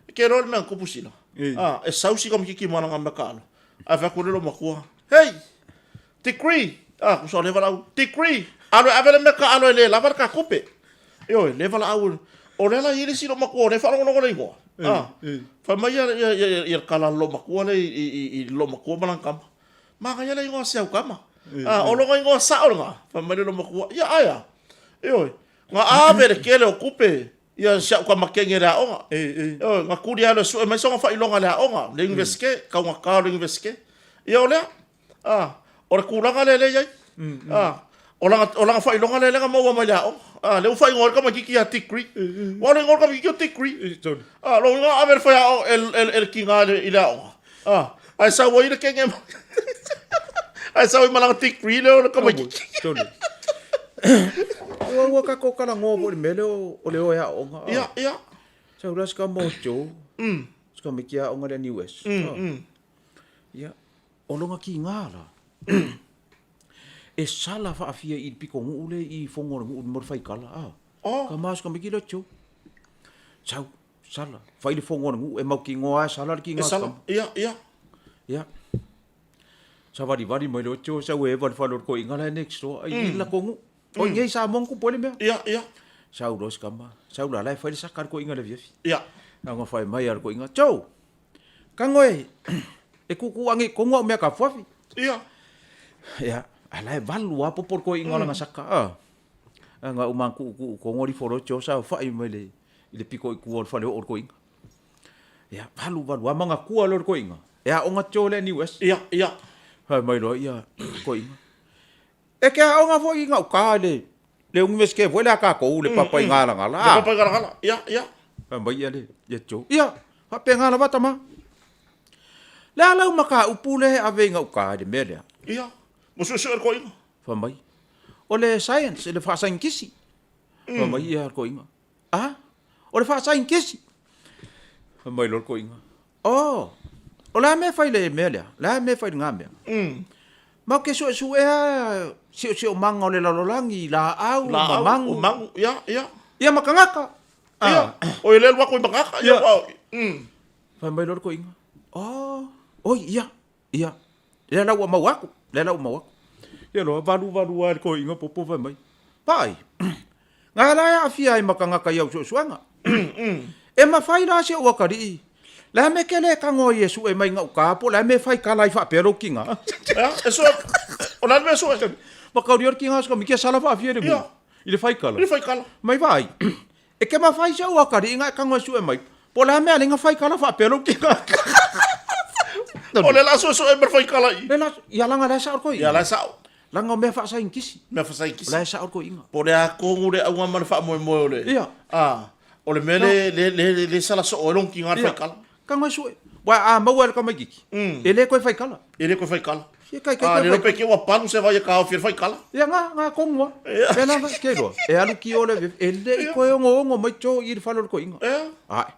e te iloa le mea na tupu sila. Ah, e sau si tamaititi ma lana mea taalo, ae fai atu le loomatua, Hey! Degree! Ah, tusa o lea valaau, Degree! Alu e ave le mea taalo e le lava le ta tupe. Ioe, lea valaau, o lea la e i ai le isi loomatua o lea e faalogologo le igoa. Ah, fai mai ia, ia, ia, ia le tala a le loomatua lea i, i, i, i le loomatua ma lana tama. Manaia le igoa a si au tama. Ah, o lona igoa sao lena. Fai mai le loomatua, ia ae a? Ioe, na ave le tele o tupe ia si au tama kene i le aoga. Ioe, na tuli lava e sue mai sona faailoga i le aoga, le Iunivesite, taugata o le Iunivesite. Ia o lea, ah, o le tulaga lea lea e i ai. Ah, o lana, o lana faailoga lea lea na maua mai le aoga. Ah, lea ua faaigoa ai le tamaitiiti ia Degree. Aua o le igoa o le tamaitiiti o Degree. Ah, lona uiga ave le faiaoga e, e, e le tiga i le, i le aoga. Ah, ae sau ai le kene ae sau ai ma lana degree lea o le tamaitiiti. Ua ua tatou talanoa foi i le mea lea o le o e aooga. Ia, ia. Sau la si tama o Joe. Si tamaiti aoga lea NUS. Ia, o lona tiga la, e sala faafia i le pitonuu lea i fono o le nuu mo le faikala. Oh. Tama si tamaiti lea Joe. Sau, sala, fai le fono a le nuu, e mautinoa lava e sala le tiga E o si sala, tama. ia, ia. Ia. Savalivali mai loa Joe sau e eva i le fale o le toeaina la e next door, ai i le latou nuu. O i inei i Samoa na tupu ai le mea. Ia, ia. Sau loa si tama, sau la la e fai le saka a le toeaina i le afiafi. Ia. Na ona fai mai a le toeaina, Joe, tago e, e tuutuu ane i totonu au mea tafuafi. Ia. Ia, a la e valu lava popo le toeaina o lana saka, a. A na uma tuutuu i totonu alifo loa Joe saofai mai le, i le pito i tua o le faleoo o le toeaina. Ia, valu valu lava manatua loa le toeaina, e aoga Joe lea NUS. Ia, ia. Fai mai loa ia toeaina, E te aoga foi i gauta i le le Iunivesite foi lea a tatou le papa i Galagala. Le papa i Galagala, ia, ia. Fai mai ia le ia Joe, ia, faapena lava tama. Le a lau mataupu lea e ave i gauta i le mea lea? Ia, ua suesue le toeaina. Fai mai, O le science, le faasaienitisi. Fai mai ia le toeaina, A, o le faasaienitisi. Fai mai loa le toeaina, Oh, o le a mea e fai i le mea lea? O le a mea e fai i lena mea? Matou te suesuea siosiomaga o le lalolagi, laau, ma magu. Laau, magu, ia, ia. Ia ma tagata. Ia, o le alu atu i tagata, ia, Fai mai loa le toeaina, Oh, oi, ia, ia, lea la ua maua atu, lea la ua maua atu. Ia loa, valu valu lava le toeaina popo fai mai, Vaai, na la e aafia ai ma tagata i au suesuega. E mafai la si ou atalii, le a mea e te le tago ai e sue mai gauta po o le a mea e fai tala ai faapea lou tiga? Ia, e sue, o le a le mea e sue? Mataulia le tiga o si tamaiti e sala faafia i le nuu, i le faikala. I le faikala. Mai vaai, E ke mafai se ua kari inga e kango e sue mai. Po le a mea lenga fai kala faapea lou tiga. O le la suesue ma le faikala i. Le la, ia langa le sao ko Ia la sao. Langa o mea faasaienitisi. Mea faasaienitisi. O la e sao ko inga. Po le a tonu le auga ma le faamoemoe o le. Ia. Ah, o le mea le le le le sala soo ai lona tiga le faikala. Kango e sue. Wa a maua e le tamaititi. E le toe faikala. E le toe faikala. Ia kai kai. A le pe ke ua palu se vai e ka ofi faikala. Ia nga nga kongu a. Ia la ke loa. E alu ki ole e le i koe ongo ongo mai to i le fale o le koinga. Ia. Ai.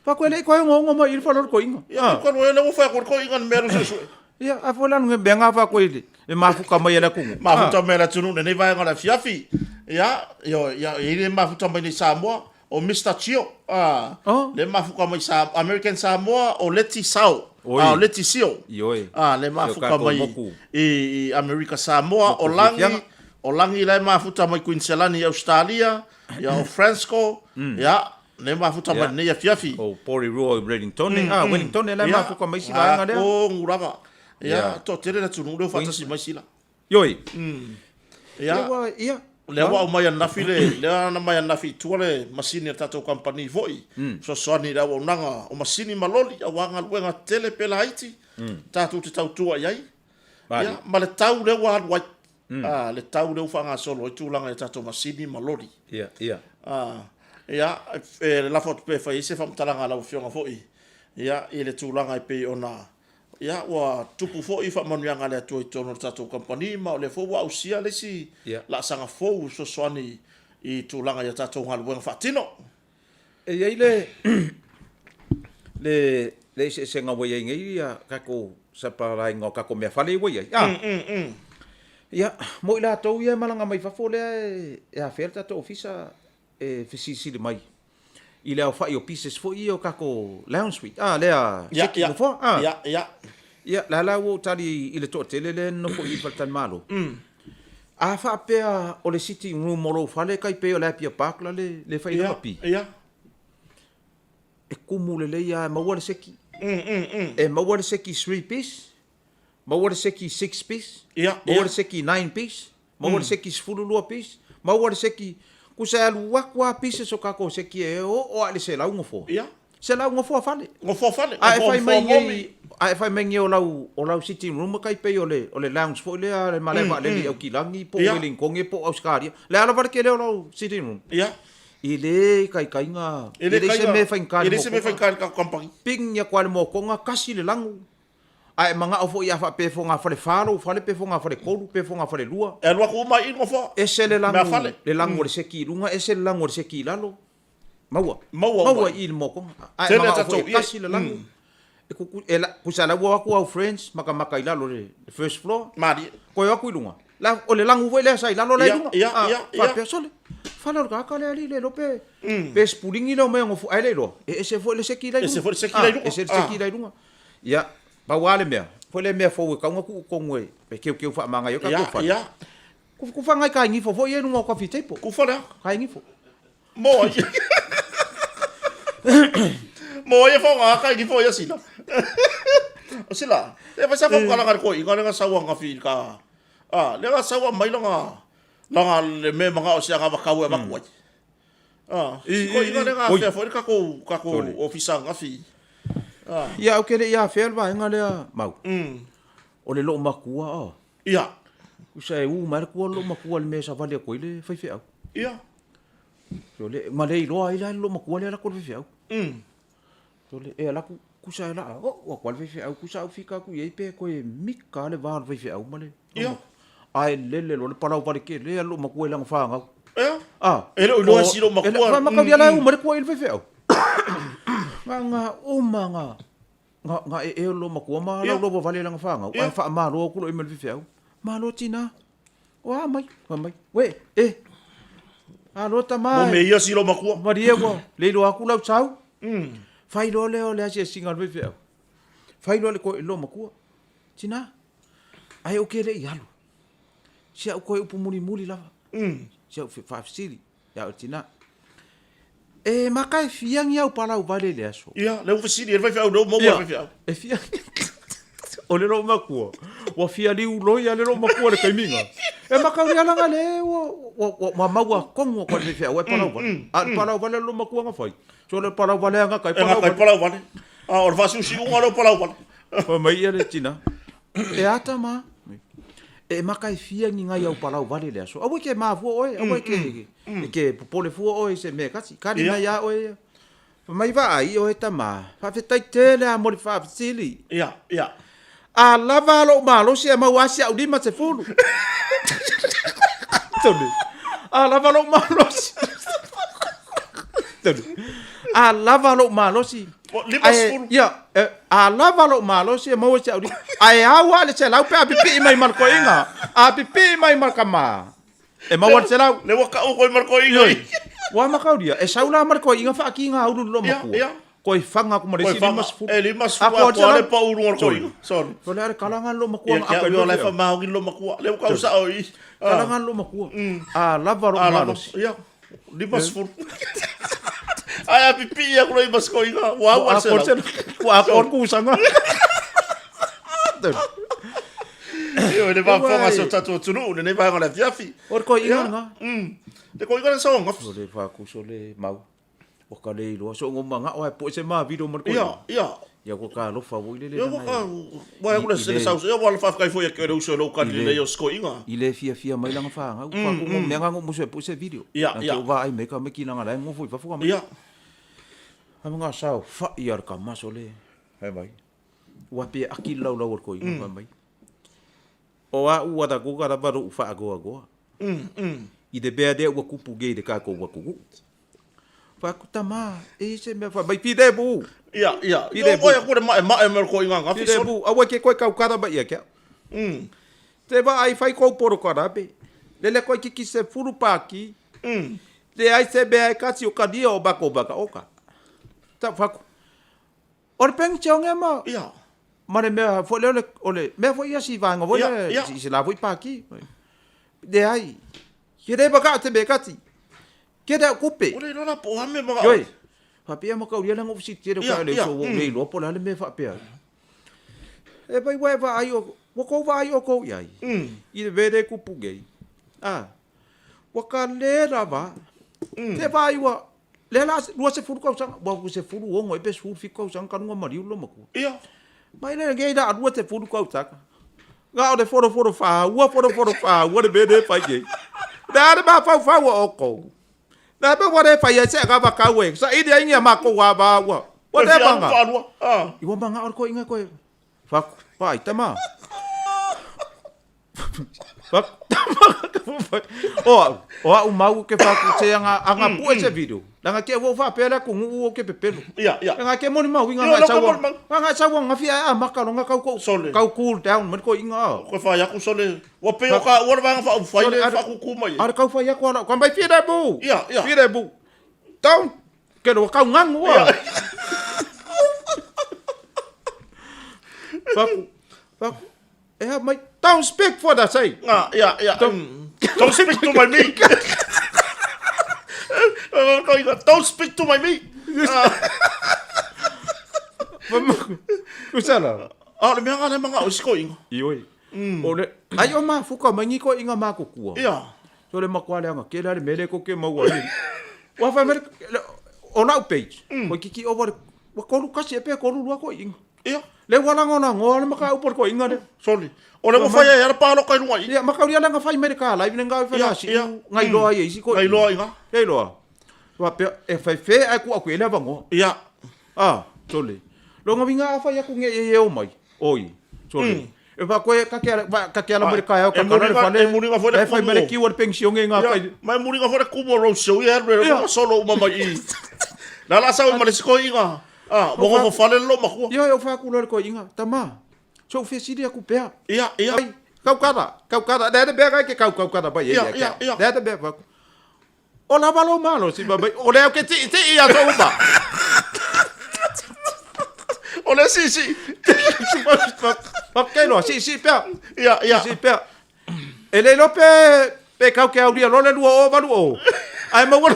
Fa koe le i koe ongo ongo mai i le fale o le koinga. Ia ko le le fa ko ko inga me ru su. Ia a fo la nge benga fa koe le e mafuka mai le kungu. Mafuta mai le tunu nei vaenga la fiafi. Ia io ia i le mafuta mai ni Samoa o Mister Chio, a, Oh. le mafuka mai sa American Samoa o Leti Sao, Oi. a o Leti Sio. Ioe. A le Si o mafuka tatou mai moku. i, i Amerika Samoa, Moku o Langi, fiafiaga. o Langi la e mafuta mai Queensland i Australia, ia o Fransco, ia le mafuta mai Ia. nei afiafi. O Porirua i Wellington. Ah, Wellington la e Ia, mafuka mai si vaega lea. A, ko lava. Ia, Ia. toatele le atunuu lea ua faatasi mai sila. Ioe. Ia, Lea ua, ia. Lea ua aumai ananafi le, lea na aumai ananafi i tua le masini a le tatou kamupani foi, fesoasoani i le auaunaga o masini ma loli aua galuega tetele pe laiti, tatou te tautua i ai. Ia, ma le tau lea ua alu ai, a, le tau lea ua faagasolo ai tulaga i a tatou masini ma loli. Ia, ia. A, ia, e lafo atu pea e fai ai se faamatalaga a lau Afioga foi, ia, i le tulaga e pei ona Ia, ua tupu foi faamanuiaga a le Atua i totonu o le tatou kamupani, ma o lea foi ua ausia le isi laasaga fou e fesoasoani i tulaga i a tatou galuega faatino. E i ai le le le eseesega ua i ai nei ia tatou sapalaiga o tatou meafale ua i ai, a? Ia, mo i latou ia e malaga mai fafo lea e afea le tatou ofisa e fesilisili mai i le aofai o pieces foi ia o tatou lounge suite, a, lea seki nofoa, a. Ia, ia. Ia, la la ua ou tali i le toatele lea e nonofo i i le faletalimalo. A faapea o le sitting room o lou fale tai pei o le Apia Park la le le fai ai lana pi. Ia. E kumu lelei lava e maua le seki. E maua le seki three piece, maua le seki six piece, maua le seki nine piece, maua le seki 12 piece, maua le seki, kusa e alu atu lava pieces o tatou seki e oo lava i le 100 nofoa. 100 nofoa fale. Nofoa fale, A e fai mai nei, a e fai mai nei o lau, o lau sitting room e tai pei o le, o le lounge foi lea le malae vaalele i Aukilani po o Welingkone po o Ausekaria, le a lava le tele o lau sitting room? E le ikaikaina, e leai se mea e faigata i le mokoga. Ping atu lava i le mokoga, kasi le lagu. A e manao foi a faapea e fogafale fa lou fale pe fogafale tolu pe fogafale lua. E alu atu uma i i nofoa. Ese le lagu, le lagu o le seki i luga, ese le lagu o le seki i lalo. Maua. Maua Maua i i le mokoga. A e manao foi e kasi le lagu. E kuku, e la, kusa la ua o atu au friends makamaka i lalo le first floor. Malie. Koe o atu i luga. La, o le lagu foi lea sa i lalo la i luga. Ia, ia, ia. Faapea, sole, fale o le tagata lea alii le iloa pe, pe sipuligi lea o mea nofoa, ae le iloa, e ese foi le seki la i luga. Ese foi le seki la i luga. Ese le seki la i luga. Ia, pau lava le mea, foi lea mea fou e tatau ona tuu i totonu e keukeu faamanaia ai tatou fale. Ia, ia. Kufa nai kaigifo foi ia i luga o coffee table. Kufa lea. Kaigifo. Mo ai. Mo ai e whaonga a kaigifo ia sila. O sila, e whai sa whaukalaga le koe inga lenga saua ngafi i ka. A, lenga saua mai langa, langa le me manga o sia ngawa kau e waku ai. Ah, ko inga le afea foi le kakou kakou ofisa ngafi. Ah. Ia au ke le ia afea le vaega lea mau. O le loomatua oh. Ia. Usa e u mai le kua le loomatua le mea e savali atu ai le faifeau. Ia. O le ma le iloa ai la le loomatua lea lako le faifeau. Sole, e ala atu, kusa e laa, oo atu lava le faifeau, kusa au fika atu i ai pe toe mika lava le va o le faifeau ma le. Ia. Ae lele loa le palau vale tele a lou matua i lana fanau. Ea? Ah. E le o iloa e si lou matua. E mataulia la e uma le tua i le faifeau. Na na uma na na na ee o lou matua ma laulau vale i lana fanau. Ae faamalo atu loa i ma le faifeau. Malo tina. O a mai, fai mai, uē, e, alo tama Mo mea ia si lou matua. Malie ua le iloa atu lau sau. Fai loa lea o le asiasiga a le faifeau. Fai loa le koe i lou matua. Tina, ae ou te le i alu. Si au toe upu mulimuli lava. Si au faafesili ia oe tina. E maka e fia ni au palau vale i le aso? Ia, lea ua fesili ai le faifeau, lea ua maua e le faifeau. E fia. O le lou matua, ua fia liu loi a le lou matua i le taimi-na. E maka uli ala le ua ua ua maua tonu atu e le faifeau e palau vale. A o le palau vale a le lou matua na fai, so le palau vale a gata ai palau vale. E gata ai palau vale. A o le faasiusiuga lea o palau vale. Fai mai ia le tina, E a tama? E maka e fia ni ngai au palau vale i le aso. Aua e ke mafua oe, aua e ke, e ke popole fua oe i se mea e kasi. Kali mai ia oe ia. Fai mai vaai oe tama, faafetai tele a mo le faafesili. Ia, ia. A lava lou malosi e maua ai si au 50. Tonu. A lava lou malosi. Tonu. A lava lou malosi. 50. Ia, a lava lou malosi e maua si au lima. Ae au lava le 100 pe a pipii mai ma le toeaina. A pipii mai ma le tama, e maua le 100. Lea ua kau koe ma le toeaina. Ioe. Ua mataulia, e sau la ma le toeaina faakiga aulu i le loomatua. Ia, ia. Toe faga atu ma le isi 50. E 50 atoa le pau i luga o le toeaina. Sorry. O le a le kala lena a le loomatua. Ia, ke au ia o la e faamaoni le loomatua. Lea ua kau sao i i. Kala lena a le loomatua. A lava lou malosi. Ia. 50. Ae a pipii atu loa i masikoiga, ua au a le 100. Ua atoa le kusaga. Ioe, le faafofoga a si o tatou atunuu i lenei vaega o le afiafi. O le toeaina lena. Le toeaina lena sau ananafi. O le faakuso le mau. Ua ka le iloa. So ua manao lava e pue se mavilo ma le toeaina. Ia, ia. Ia ua ka alofa foi le Ia ua ka, ua aku le sau, ia ua faafetai foi ia te oe le uso i lou kali lelei o si toeaina. I le fiafia mai lana fanau. Faatumu mea na musu e pue se video. Ia, ia. Na te vaai mai ka meki langa la e nofo i fafo ka mai. Ia. Ai nga sao fai a le kamaso le. Fai mai. Ua pe aki le laulau o le toeaina fai mai. O a'u ua takuga lava lo'u fa'agoagoa i le mea lea ua tupu nei i le tatou atunuu. Fai atu, Tama, e i ai se mea fai mai, Filemu! Ia, ia, Filemu. Ia, ua le ma'ema'e mai o le toeaina ananafi, sole. Filemu, aua e te toe tautala mai ia te a'u. Te vaai, fai kou polokalame, lele toeitiiti 10 paki, leai se mea e kasi o ka nia o matou manaoga. Tau fai atu, O le penisione ma Ia. ma le mea foi lea o le, o le mea foi ia si vaega foi Ia, lea ia. i se la foi paki. Leai. Ke le maka te me kati. Ke le au kupe. Ua le iloa la po o a mea maka Ioe. Faapea mataulia lea na ou fesili tele Ia, o le ia, uso ua ou le iloa po o le a le mea e faapea ai. E mai ua e vaai o, ua tou vaai outou i ai i le mea lea e tupu nei. A, ua ka le lava. Te vaai ua Lea la 20 tausaga, ua 16 ea pe 17 tausaga talu ona maliu le loomatua. Ia. Mai le nei la 20 tausaga. Na o le folofolo fāua, folofolo fāua le mea lea e fai nei. O le a le mafaufau o outou? Le a mea ua le fai ai se agava tau e saili ai ni a matou ava ua Ua leva fia alu ona. faalua. Ah. I ua manao le toeaina toe faaku, vaai tama. O au, o au mau ou te faaku se aga, aga pue se video. Leaga te ua ou faapea le atunuu ou te pepelo. Ia, ia. Leaga ke molimau i Ia, ngā lau ka saua. molimau. Ngā saua ngā fia e amaka lo ngā kau kou, Sole. kau cool down mai le toeaina a. Koe whai aku sole. Ua pei o ka ua le vaega faaupufai Sole, le are- faakuku mai ai. Are kau whai aku ala, ka mai fira bu. Ia, ia. Fira bu. Don't, ke ua kau ngangu a. Faku, faku. E ha mai, don't speak for the say. Nga, ia, ia. Don't, don't speak to my me. Don't speak to my me. Kusala. A o le mea nga le manga o siko inga. Ioi. O le, ai o mafuka mai ni ko inga makukua. Ia. So le makua le anga, ke le mele ko ke maua ai. Ua fai mai, o lau page. Ko kiki over, ua kolu kasi e pe kolu lua ko inga. Ia. Le ua lagolagoa le mataupu o le toeaina lea. Soli. O lea ua fai ai lava le paloka i luga i i. Ia, mataulia lea na fai mai le ka live lea na fai Ia, la siu, ia. na iloa ai e isi Na iloa ai ga. Ia iloa. Faapea, e fai fe ae tuu atu i ai le avanoa. Ia. Ah. Sole. Lona uiga a fai atu nei e o mai, oi, sole. E fa koe ka ke ka ke ala mai le taeao ka kala le fale. E muliga foi le E fai mai le kiu a le penisione i ngā kai. Ma e muliga foi le kumu o roadshow ia alu e solo uma mai i. La la sau ma le isi toeaina. Ah, ua nofo fale le loomatua. Ia, e fai atu loa le toeaina, tama, se ou fesili atu pea. Ia, ia. Ai, kaukana, kaukana, le a le mea na e te kau kaukana mai ai ia te au. Le a le mea, fai atu, O lava lou malosi fai mai, o lea ou te tiitii aso uma. O le siisii. Ok loa, siisii pea. Ia, ia. Siisii pea. E le iloa pe, pe kau ke aulia loa le 2080. Ae maua lo...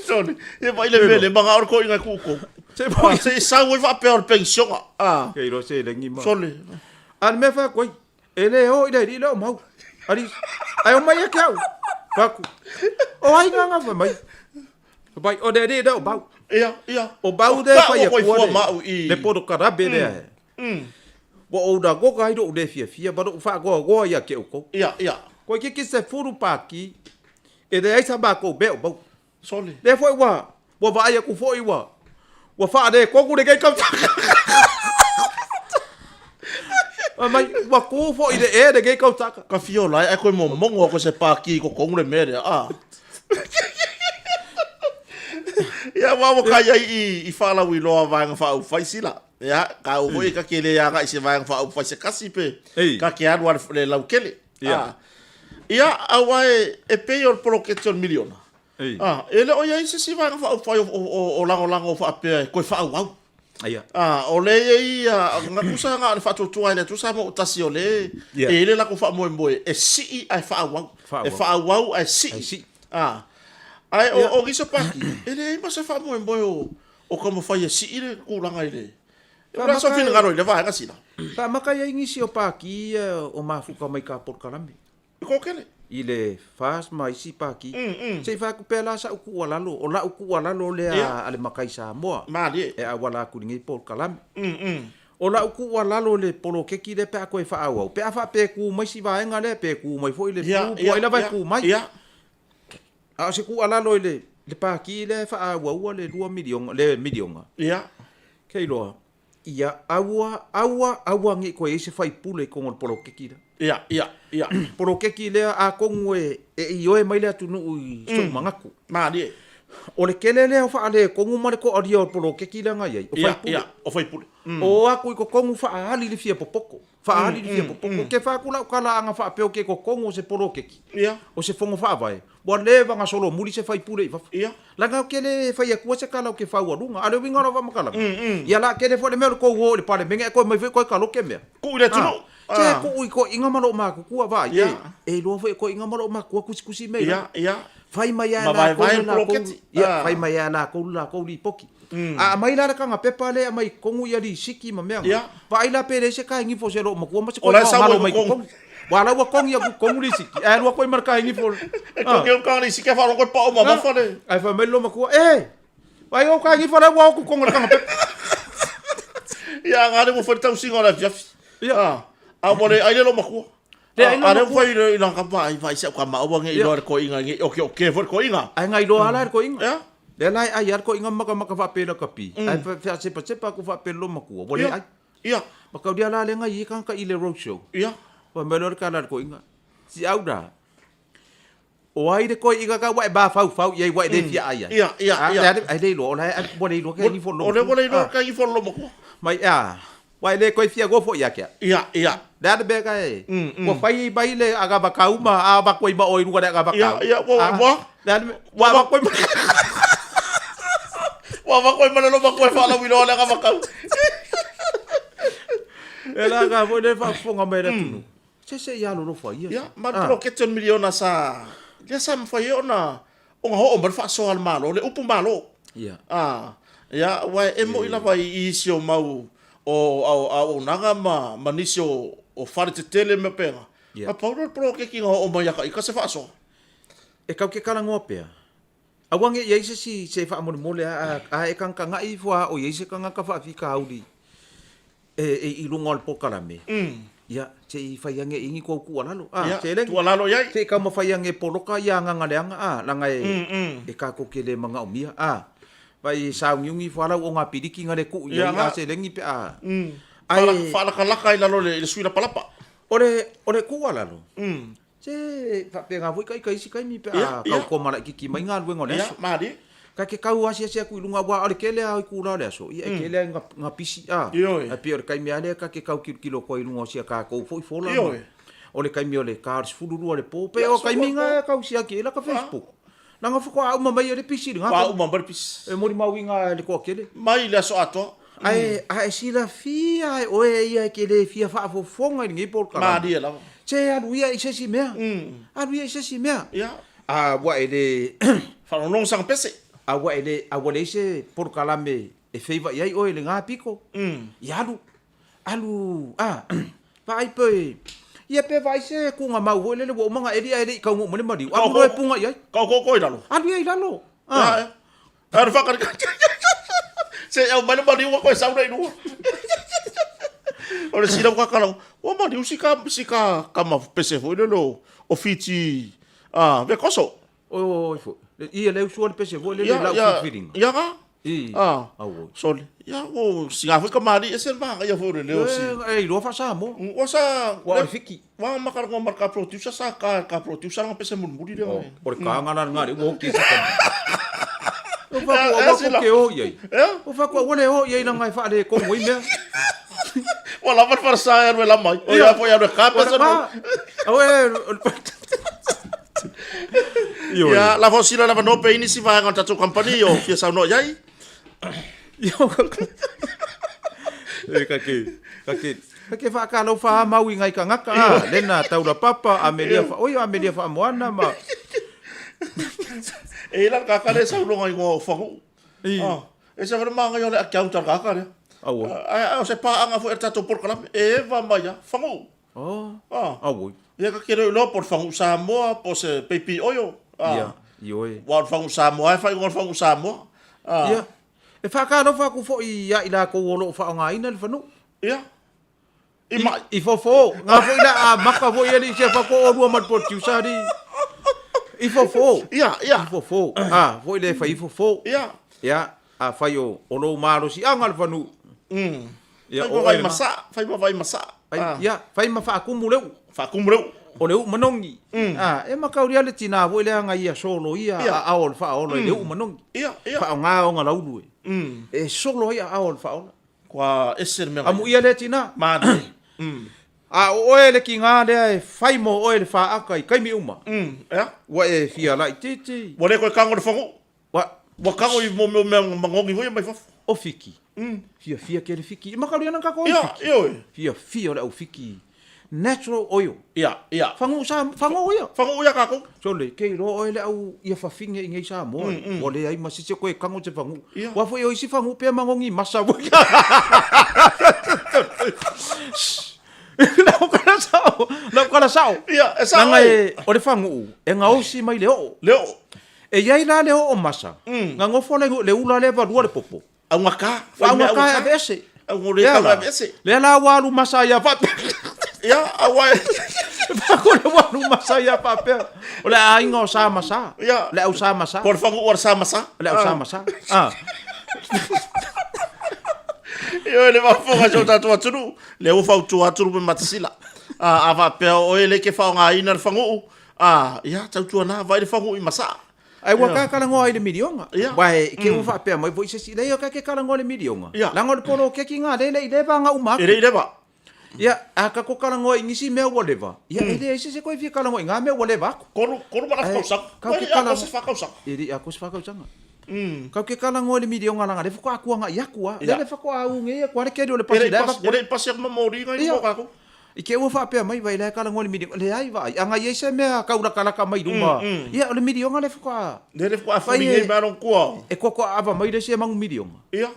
Sorry, ia vai le mele, manga o le koinga e kukou. Se moi. Se i sau ai faapea o le pensioga. Ah. Ke iloa se lengi ma. Sole. A le mea fai atu ai, E le o i le alii lea o Mau. Alii, ae o mai ia ke au. Faku. O ai ngā fai mai. Fai, o le alii lea o Mau. Ia, ia. O Mau le fai a kua le, i... le polokarabe lea. Ua ou lagoga ai lou le fiafia ma lou faagoagoa ia te outou. Ia, ia. Koe kiki 10 pākī, e leai sa matou mea o maua. Sole. Lea foi ua, ua vaai atu foi ua, ua faaletonu lenei tausaga. Fai mai, ua tu foi i le ea lenei tausaga. Ka fia ola ai, ae koe momogo a koe se pākī i totonu le mea lea, a. Ia, aua ua kai ai i, i faalauiloa Vaega Faaupufai sila. Ia, ka au foi ka ke le agai i se Vaega Faaupufai se kasi pe, ka ke alu a le, le laukele. Ia. A. Ia, aua e, e pei o le poloketi o le miliona. Ei. A, e le o i ai se isi vaega faaupufai o, o, o, o lagolago faapea e toe faaauau. Ia. A, o lea e i ai, a, na tusa na o le faatuatua i le Atua Samoa ua tasi o lea Ia. e i ai le latou faamoemoe e sii ae faaauau. Faaauau. E faaauau ae sii. Ae sii. A, ae o, o nisi o pati, e leai ma se faamoemoe o, o taumafai e sii le tulaga i le... O le a sou finagalo i lea vaega sila? Faamata i ai nisi o pati ia o mafuta mai ka polokalame. I kokele. I le FAS ma isi pati. Se i fai atu pea la sa'u tuualalo, o la'u tuualalo lea a le matai Samoa. Malie. E auala atu i lenei polokalame. O la'u tuualalo i le poloketi lea pe a toe faaauau, pe a faapea e tu mai si vaega lea, pe tu mai foi le Blue, po o ai lava e tu mai. A o se tuualalo i le pati lea e faaauaua le $2 miliona, le miliona. Ke iloa, Ia aua, aua, aua ne i toe i ai se faipule i totonu o le poloketi lea. Ia, ia, ia. Poloketi lea atonu e, e ioe mai le atunuu i sou manatu. Malie. O le tele lea o faaletonu ma le toalia o le poloketi lea na i ai, o faipule. Ia, ia, o faipule. O atu i totonu faaali le fia popoto. Faaali le fia popoto. Ke fai atu lau tala ana faapea o ke totonu o se poloketi. Ia. O se fono faavae, ua leva ona solomuli se faipule i fafo. Ia. Leaga ou te le fai atua se tala ou te faualuga. A o le uiga o lau faamatalaga, ia la tele foi le mea o le tou o i le Palemene ae toe mai foi toe kaloke mea. Tuu i le atunuu. Se tuu i toeaiina ma loomatua vaai. Ia. E iloa foi e toeaiina ma loomatua tusitusi mea i lalo. Ia, ia. Fai mai lava e Ma latou vaevae le le latou, poloketi. ia, fai mai lava e latou le latou lipoti. A aumai la le taga pepa lea e aumai i totonu ia lisiti ma mea na, Ia. vaai la pe leai se kaegifo o se loomatua ma se O la e toeaina sau malo ai mai totonu. totonu. Ua la ua togi atu i totonu lisiti, ae alu atu ai ma le kaegifo. E togi atu ka lisiti ae faalogo e pao mamafa le. Ae fai mai le loomatua, E! Vaai ou kaegifo la ua o atu i totonu o le taga pepa. Ia, a le ua fai le tausiga o le afiafi. Ia. A, a ua le ai le loomatua. Le ai le A, a lea ua loomatua. fai i lana kapa, ai vaai si au kama aua ne i iloa e le toeaina ne i okeoke foi le toeaina. Ae na iloa lava la e le toeaina. Ia. Lea la e ai lava le toeaina makamaka faapela ka pi, ae feasepasepa atu faapela loomatua, ua le ai. Ia. Mataulia la lea na i ai tagata i le road show. Ia. Fai mai loa le tala a le toeaina, si au la, o ai le toeaina ka ua e mafaufau i ai ua e le fia ai ai? Ia, ia, ia. Ae le iloa, o la e, ua le iloa ke ifo O lea ua le iloa ke ifo loomatua. Mai, a, ua e le toe fia nofo ia te au. Ia, ia. Le a le mea ka e, ua fai mai le agavakau ma avatu ai ma oe i luga o le agavakau. Ia, ia, ua, ua. Le a le mea, ua avatu ai ma... Ua avatu ai ma le loomatua e faalauiloa le agavakau. E la ka foi le faafofoga mai le atunuu. Se se i alolofa ia. Ia, ma le poloketi o le miliona sa, lea sa mafai ai ona, ona oo mai le faasoa a le Malo, le upu Malo. Ia. A, ia, aua e moni lava i isi o mau o auaunaga ma, ma nisi o, o fale tetele ma mea pena. Ia. A pau lea o le poloketi na oo mai ia ka ika se faasoa. E kau ke talanoa pea, aua ne i ai se isi se faamolemole a, a e kagakaga'i ifo a o i ai se tagata faafitauli e, e i luga o le polokalame, ia, se i fai ane i ai ni tou tuualalo. A, Ia, seleni. tuualalo i ai. Se i taumafai ane e poloka ia agaga leaga, a, leaga e, e tatou te le manaomia, a. Vai e sauniuni ifo lava lau oga piliki na le tuu i ai a seleni pe a. Ae faalakalaka i lalo i le sui lapalapa. O le o le tuualalo, se faapena foi ita isi taimi pe a tau koma laitiiti mai galuega o le aso. Malie. Ta te tau asiasi atu i luga aua o le tele lava o itula o le aso, ia e tele lava ina pisi a. Ae pei o le taimi lava lea ta te tau tilotilo atu ai i luga o si a tatou foi fola ma o le taimi o le ta o le 12 o le po. Pei o taimi na e tau siaki ai lata Facebook. Leaga faatoa uma mai ai le pisi i lena taimi. Faatoa uma mai le pisi. E molimauina e le toatele. Mai le aso atoa. Ae a e silafia e oe ia e te le fia faafofoga i lenei polokalame. Malie lava. Se alu ia i se isi mea. Alu ia i se isi mea. Ia. A ua e le. Faalogologo saga pese. A ua e le, a ua leai se polokalame e feiva'i ai oe i lena pito. Ia alu. Alu, a, vaai pe, ia pe vaai se tuugamau foi lele ua uma ona eli ae le i taunuu mai le maliu, alu loa e puga i ai. Taototo i lalo. Alu ia i lalo. A. Alu whakanikani. Se i aumai le maliu ua koe sau nei lua. O le sila ua kakalau, ua maliu si ka, si ka kama pese foi lele o, o Fiti, a, Vekoso. Oi foi. Ia le usua le pese foi lele i lau filifiliga. Ia ka. I. Ah. Auoi. Sole. Ia o singa foi kamali'i ese le magaia foi o le leo si. E iloa faa-Samoa. Ua sa. Ua o le Fiti. Ua makalongo ma le ka producer sa ka ka producer langa pese mulimuli lea. O le kaga la lena lea ua oti ai se tama. O fai atu aua kou te o i ai. O fai atu aua le o i ai leaga e faaletonu ai mea. Ua lava le falesa e alu e lama ai. O ia foi e alu e ka pese. Ia, lava o sila lava no pe ini si vaega o le tatou company o fia saunoa i ai. E kake, kake, kake whaakalofa a mau i ngai kangaka a, lena taura papa, Amelia wha, oi Amelia Whaamoana ma. E ila kaka le saunoa i ngō whangu. I. E se whare māngai o le a kia uta kaka lea. Aua. A, o se pāanga foi a tatou polokalame, e eva mai a, whangu. Oh. Ah. Auoi. Ia ka kere iloa po o le fagu'u Samoa po o se peipi oio. Ah. Ia, ioe. Ua o le fagu'u Samoa e faaigoa o le fagu'u Samoa. Ah. Ia. E faatalofa atu foi ia i latou o lo o faaaogaina le fanuu. Ia. I mai. I fofo. Nga foi la amata foi alii se faatoa olua ma le producer alii. I fofo. Ia, ia. I fofo. Ah, foi le fai i fofo. Ia. Ia, afai o o lou malosiaga le fanuu. Ia, fai ma vai ma sa, fai ma vai ma sa. Fai, ia, fai ma faakumu le uu. Faakumu le uu. O le uu manogi. Ah, e makaulia le tina foi lea na ia solo ia aao o le faaola i le uu manogi. Ia, ia. Faaaoga ona laulu e. E solo ai aao o le faaola. Kua ese le mea. Amuia lea tina. Manaia. A o oe le kiga lea e fai mo oe le faata i taimi uma. Ea. Ua e fia laitiiti. Ua le koe kago i le fagu'u. Ua. Ua kago i mo mea o mea magogi foi ia mai fafo. O Fiki. Fiafia tele Fiki. E makauli ana tatou i Fiki. Ia, ioe. Fiafia o le au Fiki. Natural oil. Ia, ia. Fagu'u sa, fagu'u ia. Fagu'u ia kakou. Sole, ke iloa oe le au ia fafine i nei Samoa. Ua leai ma se isi e koe kago se fagu'u. Ia. Ua foi o isi fagu'u pea magogi masa foi. Lau kala sao. Lau kala sao. Ia, e sao Leaga ai. e, o le fagu'u, e gaosi mai le oo. Le oo. E i ai la le oo masa, na nofo le, le ula lea valua le popo. Augata. Augata e aveese. Augata e aveese. Lea la ua alu masa ai a faapea. Ia, aua e. Faako le ua alu masa ai a faapea. O le aiga o Sa ma Sa. Ia. Le au Sa ma Sa. Po o le fagu'u a le Sa ma Sa. Le au Sa ma Sa. Ah. Ioe le faafofoga a si o tatou atunuu, lea ua fautua atu Lupe Matasila. A faapea o oe lea e te faaaogaina le fagu'u, A, ia, tautuana, vaai le fagu i Masaa. Ai ua ka talanoa ai le miliona. Aua e te ua faapea mai foi se isi, leai o ka ke talanoa i le miliona. Leaga o le poloketi lena lea e le i leva ona uma atu. E le i leva. Ia, a tatou talanoa i nisi mea ua leva, ia e leai se isi e toe fia talanoa i na mea ua leva atu. 3 ma le afa tausaga. Ua le i atoa se 4 tausaga. E le i atoa se 4 tausaga. Kau ke talanoa i le miliona leaga o lea faatoa atuaga'i atu lava. Lea faatoa au nei atu lava le keli o le pasi la e avatu ai. E le i pasi atu ma moli na i luma o tatou. I te ua faapea mai, vai la e talanoa i le miliona. Leai vaai, a na i ai se mea taulatalata mai luma, ia o le miliona lea faatoa. Lea le faatoa fuli nei mea lona tua. E toatoa ava mai le isi e manu miliona. Ia.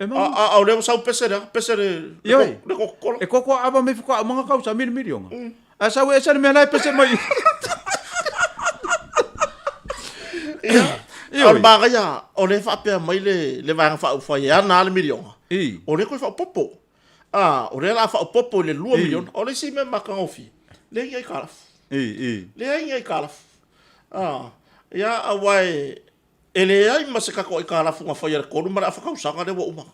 E manu. A o lea ua sau pese lea, pese le le Coca-Cola. E toatoa ava mai faatoa uma ona tausami le miliona. Ae sau ese le mea la e pese mai. Ia. A o le manaia, o lea e faapea mai le Vaega Faaupufai e ana lava le miliona. O lea e toe faaopoopo. A, o lea o le a faaopoopo i le $2 miliona. O le isi mea matagofie, leai ni aitalafu. Leai ni aitalafu. A, ia, aua e, E leai ma se tatou aitalafu na faia i le 3 1/2 tausaga lea ua uma.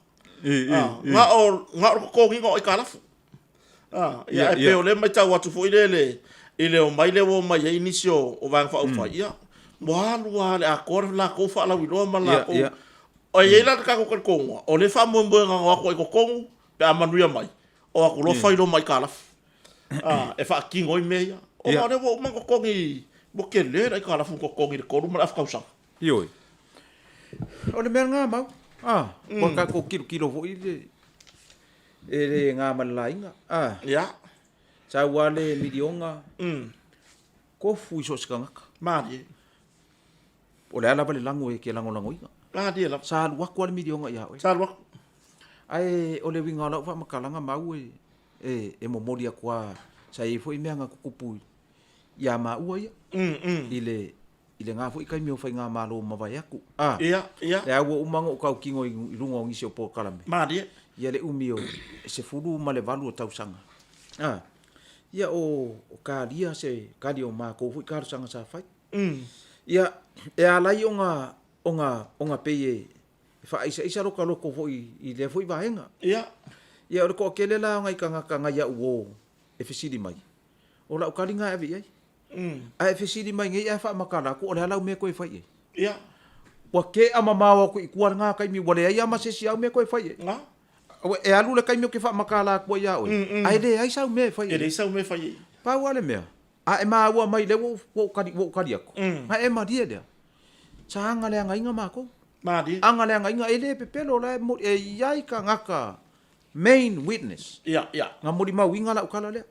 Na o na o le totogiina o aitalafu. Ia, ae pei o lea e matau atu foi lea i le omai lea ua omai ai nisi o Vaega Faaupufai, ia, ua alu lava i le atoa le latou faalauiloa ma le latou. E i ai la le tatou talitonuga, o lea faamoemoe na ona o atu ai i totonu pe a manuia mai, o atu loa fai loa ma aitalafu e faatino ai mea ia. Ona o lea ua uma ona totogi, ua tele le aitalafu na totogi i le 3 1/2 tausaga. Ioe. O le mea lena Mau, a, ua tatou tilotilo foi le, e le na ma le laina, a. Ia. Sau lava le miliona, tofu i so o se tagata. Malie. O le a lava le lago e te lagolagoina. Malie lava. Sa alu atu lava le miliona ia oe. Sa alu atu. Ae o le uiga o lau faamatalaga Mau e, e momoli atu lava, sa i ai foi mea na tutupu ia maua ia, i le i lena foi taimi o faigamalo mavae atu. A, Ia, ia. lea ua uma ona ou tautino i luga o nisi o polokalame. Malie. Ia le umi o le 18 o tausaga. A, ia o, o kalia se kali o matou foi talosaga sa fai. Ia, e ala ai ona, ona, ona pei e faaisaisa lota loto foi i lea foi vaega. Ia. Ia o le toatele la o nai tagata nai au uo e fesili mai, o lau kali lena e ave i ai. Ae fesili mai nei ae faamatala atu o le a lau mea toe fai i ai? Ia. Ua ke'a mamao atu i tua lena taimi ua leai lava ma se isi au mea toe fai i ai. Na. E alu le taimi ou te faamatala atu ai ia oe, ae leai sau mea e fai i ai. E leai sau mea e fai i ai. Pau lava le mea, a e maua mai lea ua ou kali, ua ou kali atu, na e malie lea, sa agaleagaina matou. Malie. Agaleagaina, e le pepelo, o la e moli, e i ai tagata main witness. Ia, ia. Na molimauina lau tala lea.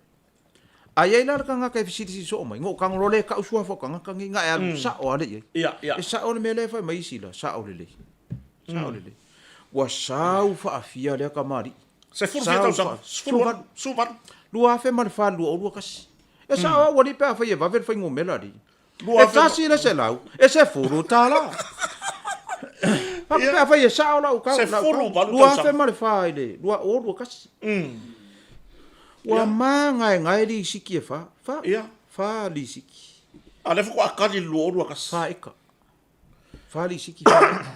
A i ai la le tagata e fesilisili soo mai, na ou tago loa lea e kau suafa o tagata nei, na e alu sao lava lea i ai. Ia, ia. E sao le mea lea e fai mai isi la, sao lelei. Sao lelei. Ua sau faafia lea kamali'i. Sefulu fia tausaga. 18. 18. 2004 2021. E sao au alii pe afai e vave le fuainumera alii. E tasi le selau, e sefulu tala. Pe afai e sao lau kau. 2004 i le 2021. Ua magaegae lisiki e fa. Fa. Fa lisiki. A lea faatoa kali i le 2021. Fa eka. Fa lisiki fa eka.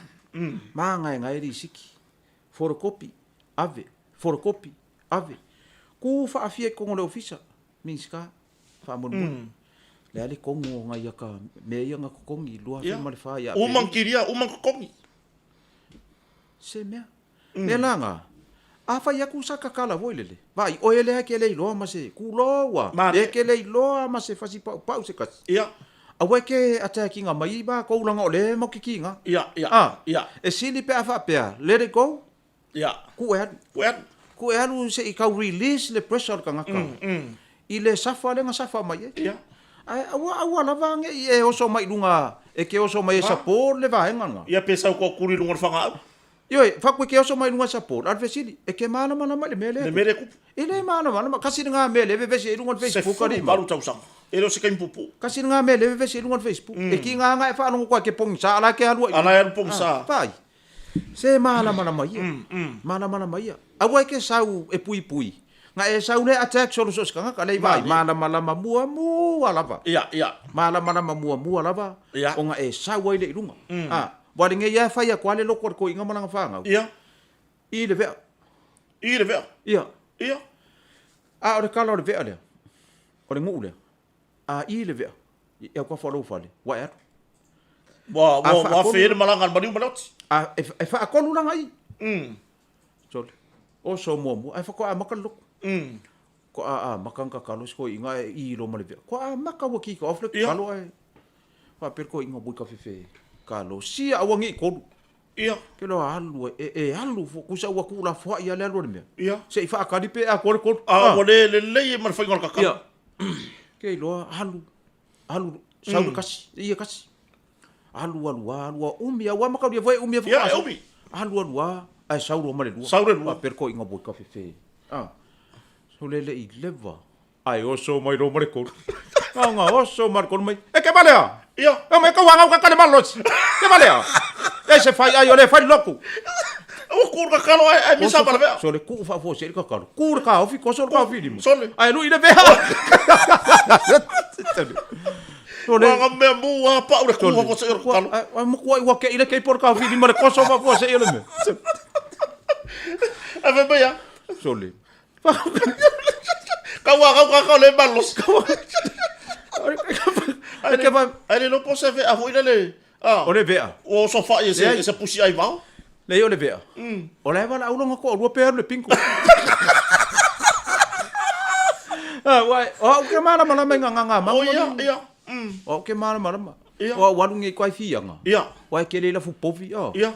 Magaegae lisiki. Photocopy. Ave. Photocopy. Ave. Ku faafia i totonu o le ofisa. Minisita. Faamolemole. Le a le kogu o ngai aka mea ia na totogi 2004 ia Uma Aperila. kilia, uma totogi. Se mea. Mea la nga, a fai atu sa kakala foi lele, vaai oe lea e ke le iloa ma se kuloa, Male. e ke le iloa ma se fasi paupau se kasi. Ia. Aua e ke attackinga mai makou langa o lea e mau kikiga. Ia, ia, A, ia. e sili pe a faapea, let it go, Ia. Ku e alu. Ku e alu. Ku e alu se i tau release le pressure o le tagata i le safa lea na safa mai ai. Ia. Ae aua aua lava ne i e oso mai i luga, e ke oso mai e support le vaega lena. Ia pe sau toatuli i luga o le fagaau. Ioe, faku e ke oso mai i luga e support, a o le fesili, e ke malamalama i le mea lea. Le mea lea e tupu. E le malamalama, kasi lena mea lea e vevesi ai i luga o le Facebook alii ma. 18 tausaga. E le o se taimi puupuu. Kasi lena mea lea e vevesi ai i luga o le Facebook. E kiga lava e faalogo atu ai ke pogisa, a la e ke alu ai. A la e alu pogisa. Vaai. Se malamalama ia. Malamalama ia. Aua e ke sau e puipui. Na e sau lea attack solo so o se tagata lea i vaai. Malamalama muamua lava. Ia, ia. Malamalama muamua lava. Ia. Ona e sau ai lea i luga. A, ua lenei lava e fai atu lava le loto a le toeaina ma lana fanau. Ia. I le vea. I le vea. Ia. Ia. A o le kala o le vea lea, o le nuu lea, A i le vea, i autafa o lou fale, ua e alu. Ua, ua, ua afe ai le malaga a le maliu ma le oti. A, e, e faatolu lana i. Sole. Oso muamua, ae faatoa amata le loto. Faatoa amata ona tatalo si toeaina ae i loa ma le vea. Faatoa amata ua kick off le tatalo ae faapea le toeaina, ua kafefe kalosia aua ne i tolu. Ia. Ke loa alu e, e, e alu fo, kusa ua tuulafoai lava le alu o le mea. Ia. Se i faakali pe atoa le tolu. A ua le lelei ai ma le faiga o le kakalo. Ia. Ke iloa alu, alu, sau le kasi, ia kasi. Alu, alu a, alu a, umi a, ua mataulia foi e umi a Ia, e umi. Alu, alu a, ae sau loa ma le lua. Sau le lua. Faapea le toeaina ua kafefe. A, sau le le i leva. Ae oso mai loa ma le kolu. Aoga oso ma le kolu mai. E ke valea! Ia. E mai kau angau ka kale malosi. Ke valea! E se fai ai o le fai loku. Ua ku le kakalo ae ae misa ma le vea. Sole ku faafuasei le kakalo. Ku le kaofi, koso le kaofi i lima. Sole. Ae lui le vea. Ua nga mea mu a pau le ku fafua seia o le tatalo. Ai makuai ua ke'i le keipo o le taofi i lima le koso fafua seia o le mea. Ae fai mai a. Sole. Kau a kau kaka o le malosi. Ai le iloa po o se vea foi lele. O le vea. Ua osofai e se pusi ai vao. Leai o le vea. O la e valaau lona toalua pe alu i le bingo. Aua o au ke malamalama i ngā mangu. O ia, ia. O au ke malamalama. O au alu nei koa i fiaga. Ia. Ua e kele i lafu povi. Ia.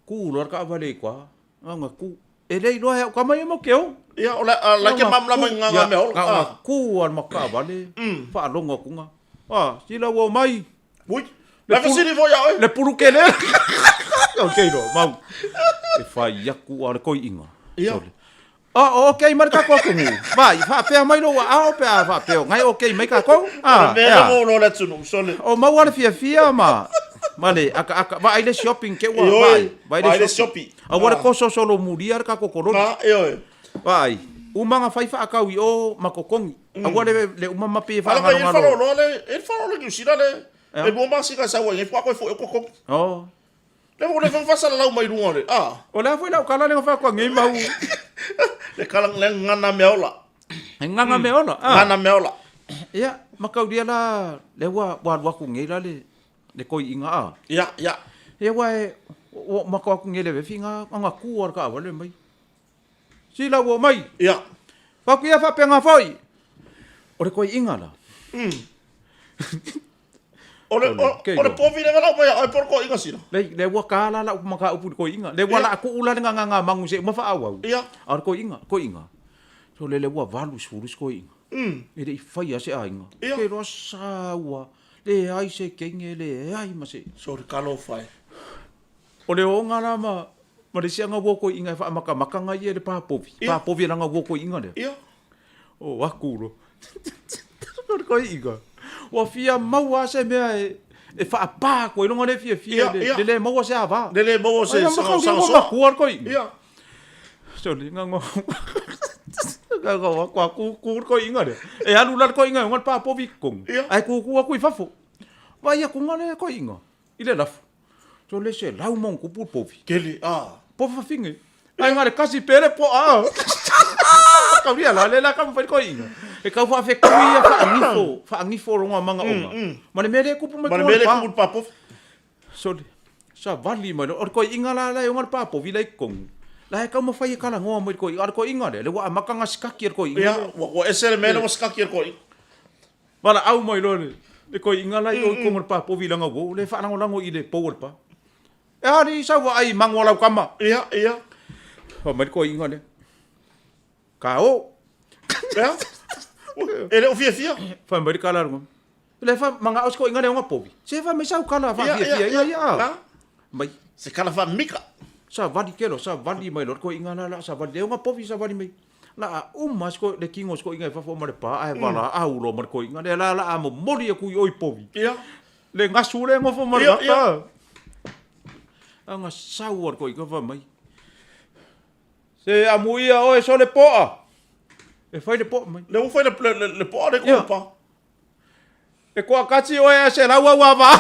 Ku loa le taavale i koa. Nga ku. E le iloa e au kama ia mo ke o. Ia, o la ke malamalama i ngā mea ola. Nga ku al ma taavale. Faalogo atu nga. Ah, sila ua mai. Ui, le fesili foi ia oe. Le pulu kele. Ok, no, mau. E fai aku a le koiiga. Ia. Oh, ok mai le tatou atunuu. Vai, faapea mai lou aao pe a faapea o ngai ok mai tatou. Ah, le mea lea le atunuu, sole. O maua le fiafia ma ma le akaaka vaai le shopping ke ua vaai. Vaai le shopping. Aua le koso solo mulia le tatou koloni. Ah, ioe. Vaai, uma na fai faakau i o ma totogi. Aua le le uma ma pei e faagalogalo. Ala mai le e faaloloa le Niu Sila le e lua masina e sau ai nei faatoa toe foi o totogi. Oh. Le mo le faasalalau mai luga le a. O le a foi lau kala le fai atu nei mau. Le kala le ngana mea ola. E ngana mea ola. Ngana mea ola. Ia, mataulia la le ua ua alu atu nei la le le koiiga a. Ia, ia. Ia ua e ua matou atu nei le vefi nga nga ku a le taavale mai. Sila ua mai. Ia. Fau ia faapena foi. O le koiiga la. O le, o, o le povi le lau mai ai po o le koiiga sila. Le, le ua ka la lau mataupu i le koiiga. Le ua la kuu la le nganga mangu se uma faaauau. Ia. A o le koiiga, koiiga. So le le ua 80 se koiiga. E le i faia se aiga. Ia. Ke loa sa ua leai se kenge, leai ma se. Sorry, talofa e. O le ooga la ma, ma le isi aga ua koiiga e faamakamaka ga ia i le pa povi. Ia. Pa povi e laga ua koiiga lea. Ia. O aku lo. O le koiiga. Ua fia maua a se mea e, e faapa atu ai loga le fiafia Ia, le, ia. le le maua se ava. Le le maua se Ai, se makau sa ua soa. makua le koiiga. Ia. Sole, nga ngo. Nga ngo aku aku ku le koiiga lea. E alu la le koiiga e oga le pa povi i totonu. Ia. Ae kuku atu i fafo. Vaai atu ga le koiiga i le lafu. So le se lau ma kupu le povi. Kele, a. Povi fafine. Ai nga le kasi pe le po a. Kauria la le la ka mawhai koi inga. E kau whaafekui ia whaangifo, whaangifo ronga manga onga. Ma le mea le kupu mai Ma le konga mea le le pa. kupu le pa povi. So le, sa vali mai o le koi inga la la e onga le pa povi la i kongu. La e kau mawhai e kala ngoa mai le koi, a le koi inga le, le wa amaka nga sikaki e le koi inga. Ia, ua ese le mea le ua sikaki e le koi. Valaau mai loa le, le koiiga la i o i koga o le papovi langa uo, le faalagolago i le pou o le pa. E a alii sau vaai i mago a lau kama. Ia, ia. Fai mai le koiiga lea, Ka o. Ea? E le o fiafia. Fai mai le kala a le Le fa mangao se koiiga le oga povi. Se fai mai sau kala faafiafia ia ia. Mai. Se kala faamika. Savali kelo, savali mai loa le koiiga la la savali le oga povi savali mai. La a uma se le kingo se koiiga i fafo ma le pa ae valaau loa ma le koiiga lea la la a momoli aku i o i povi. Ia. Le gasu lea e nofo ma le Ia, ia. gata. Aga sau a le koiiga fai mai. Se amuia oe sole poa. E fai le poa mai. Le ua fai le, le, le, le poa le Ia. pa. E koakati oe ae selau au ava.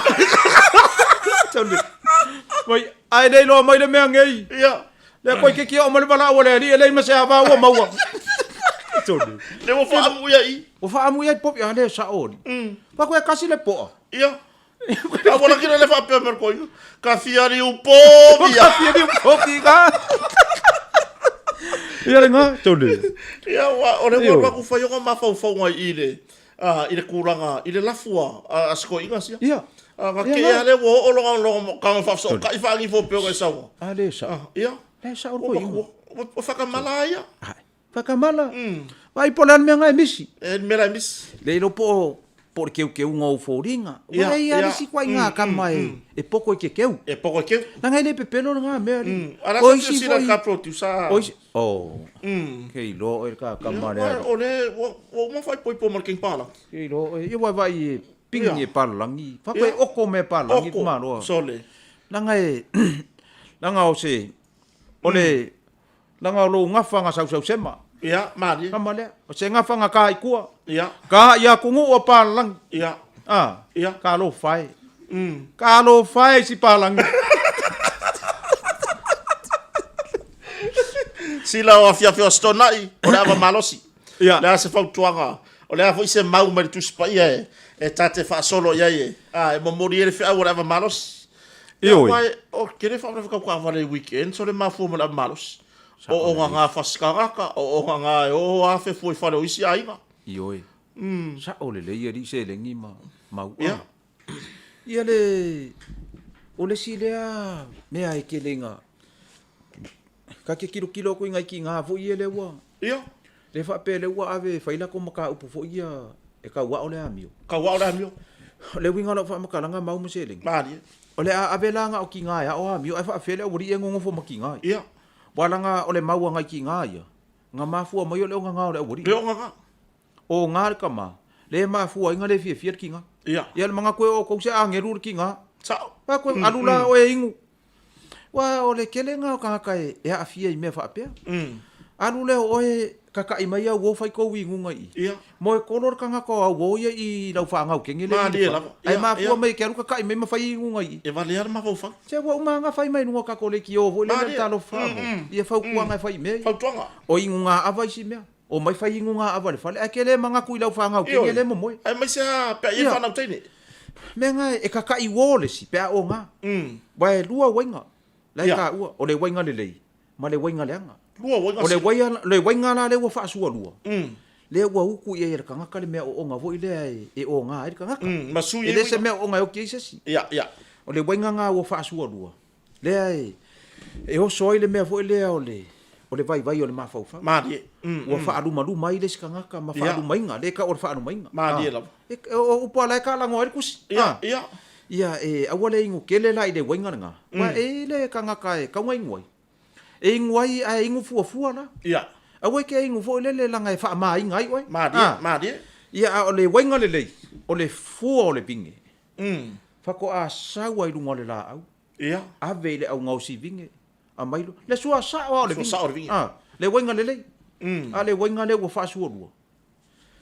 Mai, ae le iloa mai le mea nei. Ia. Lea koe kiki oo mai le valaau a le alii e leai ma se ava ua maua. Tole. Le ua faamu ia i. Ua faamu ia i popi, a le sao alii. Fa koe kasi le poa. Ia. A ua lakina le faapea mai le koiga. Ka fia liu povi Ka fia liu povi ka. Ia le nga, tole. Ia, ua, o le Io. ua aku whai o ngā mafaufauga i le, i le kūlanga, i le lafu a, a sikoiga sia. Ia. A, nga Ia ke nga. a le ua oo longa longa ka ngā whaafso, ka i whaangifo peo ngai saua. A le sao. Ia. Le sao le Ua koiga. makua, ua, ua whakamala ia. Ai. Whakamala. Vai po le mea ngai misi. E le mea la e misi. Le ilo po po le keukeuga o foliga. Ia, Ua ia ia. le isi koaiga kama e e poko i ke keu. E poko i keu. Leaga e le pepelo lena mea alii. A la O sa isi silasila foi ka producer. O isi oh. Ke iloa oe le kakama lea. O le ua ua uma faaipoipo ma le King Palalagi. Ke iloa oe. Ia ua vaai e pingi e palalagi. Faapea e Ia. oko mea palalagi Oko. Maloa. Sole. Leaga e leaga o se o le Leaga o lou gafa ga sausausema. Ia, malie. Kama lea. O se gafa ga ka i kua. Ia. Ka i atunuu o palalagi. Ia. A, talofa e. Talofa e i si palagi. Sila o afiafi o Aso Toonai, o le ava malosi. O le a se fautuaga, o le a foi se mau mai le Tusi Paia e, e ta te faasolo i ai e, a, e momoli ai le feau o le ava malosi. Ioe. Aua e, o tele faalavelave tau taavale i weekends o le mafua ma le ava malosi. O o gaga fasi tagata, o o gaga e o afe fua i fale o isi aiga. Ioe. Sao lelei alii seleni ma mau. Ia. Ia le, o le isi lea mea e tele ina, ta te tilotilo atu i nai tina foi ia lea ua, Ia. lea faapea lea ua ave e fai latou mataupu foi ia e tau ao le amio. Tau ao le amio. O le uiga o lau faamatalaga mau ma seleni. Malie. O le a ave la na o tina e ao amio ae faapefea le aualii ia e nonofo ma tina ia. Ia. Aua leaga o le mau a nai tina ia, na mafua mai o le ogaga o le aualii. Le ogaga. Oga le tama, le mafua ai na le fiafia le tina. Ia. Ia le manatu e oo tou se agelu le tina. Sao. Fai atu, alu la oe e inu. Aua o le tele lena o tagata e aafia i mea faapea. Alu lea o oe kakaʻi mai au uo fai tou inuga i i. Ia. Moe kolo le tagata o au uo ia i lau faagaukene lea i Malie lava. Ae mafua mai e te alu kakaʻi mai ma fai inuga i i. E valea le mafaufau. Se ua uma lava fai mai luga o tatou leitio foi lele le talofa faa. Ia fautuaga e fai i mea ia. Fautuaga. O inuga ava isi mea. Omai fai inuga ava i le fale ae ke le manatu i lau fagaukene le momoe. Aemaise lava pe a i ai fanau teine. Mea na e kakaʻi uo le isi pe a oga. Aua e lua uaiga la e taua, o le uaiga lelei ma le uaiga leaga. Lua uaiga O le uaiga, le uaiga la lea ua faasualua, lea ua utu i ai e le tagata le mea ooga foi lea e oga ai le tagata. Ma sui E le se mea ooga e oki ai se isi. Ia, ia. O le uaiga na ua faasualua, lea e oso ai le mea foi lea o le o le vaivai o le mafaufau. Malie. Ua faalumaluma ai le isi tagata ma faalumaina, lea e tau o le faalumaina. Malie lava. O upu a la e taalagoa ai le tusi. Ia, ia. Ia, e aua le inu tele la i le uaiga lena, aua e i ai le tagata e tatau ona inu ai. E inu ai ae inu fuafua la. Ia. Aua e te inu foi lele leaga e faamaina ai oe. Malie, malie. Ia, a o le uaiga lelei, o le fua o le vine. Faatoa sau ai i luga o le laau. Ia. Ave i le au gaosi vine, aumai loa. Le sua sao lava o le vine. Sua sao o le vine. Le uaiga lelei. A le uaiga lea ua faasualua.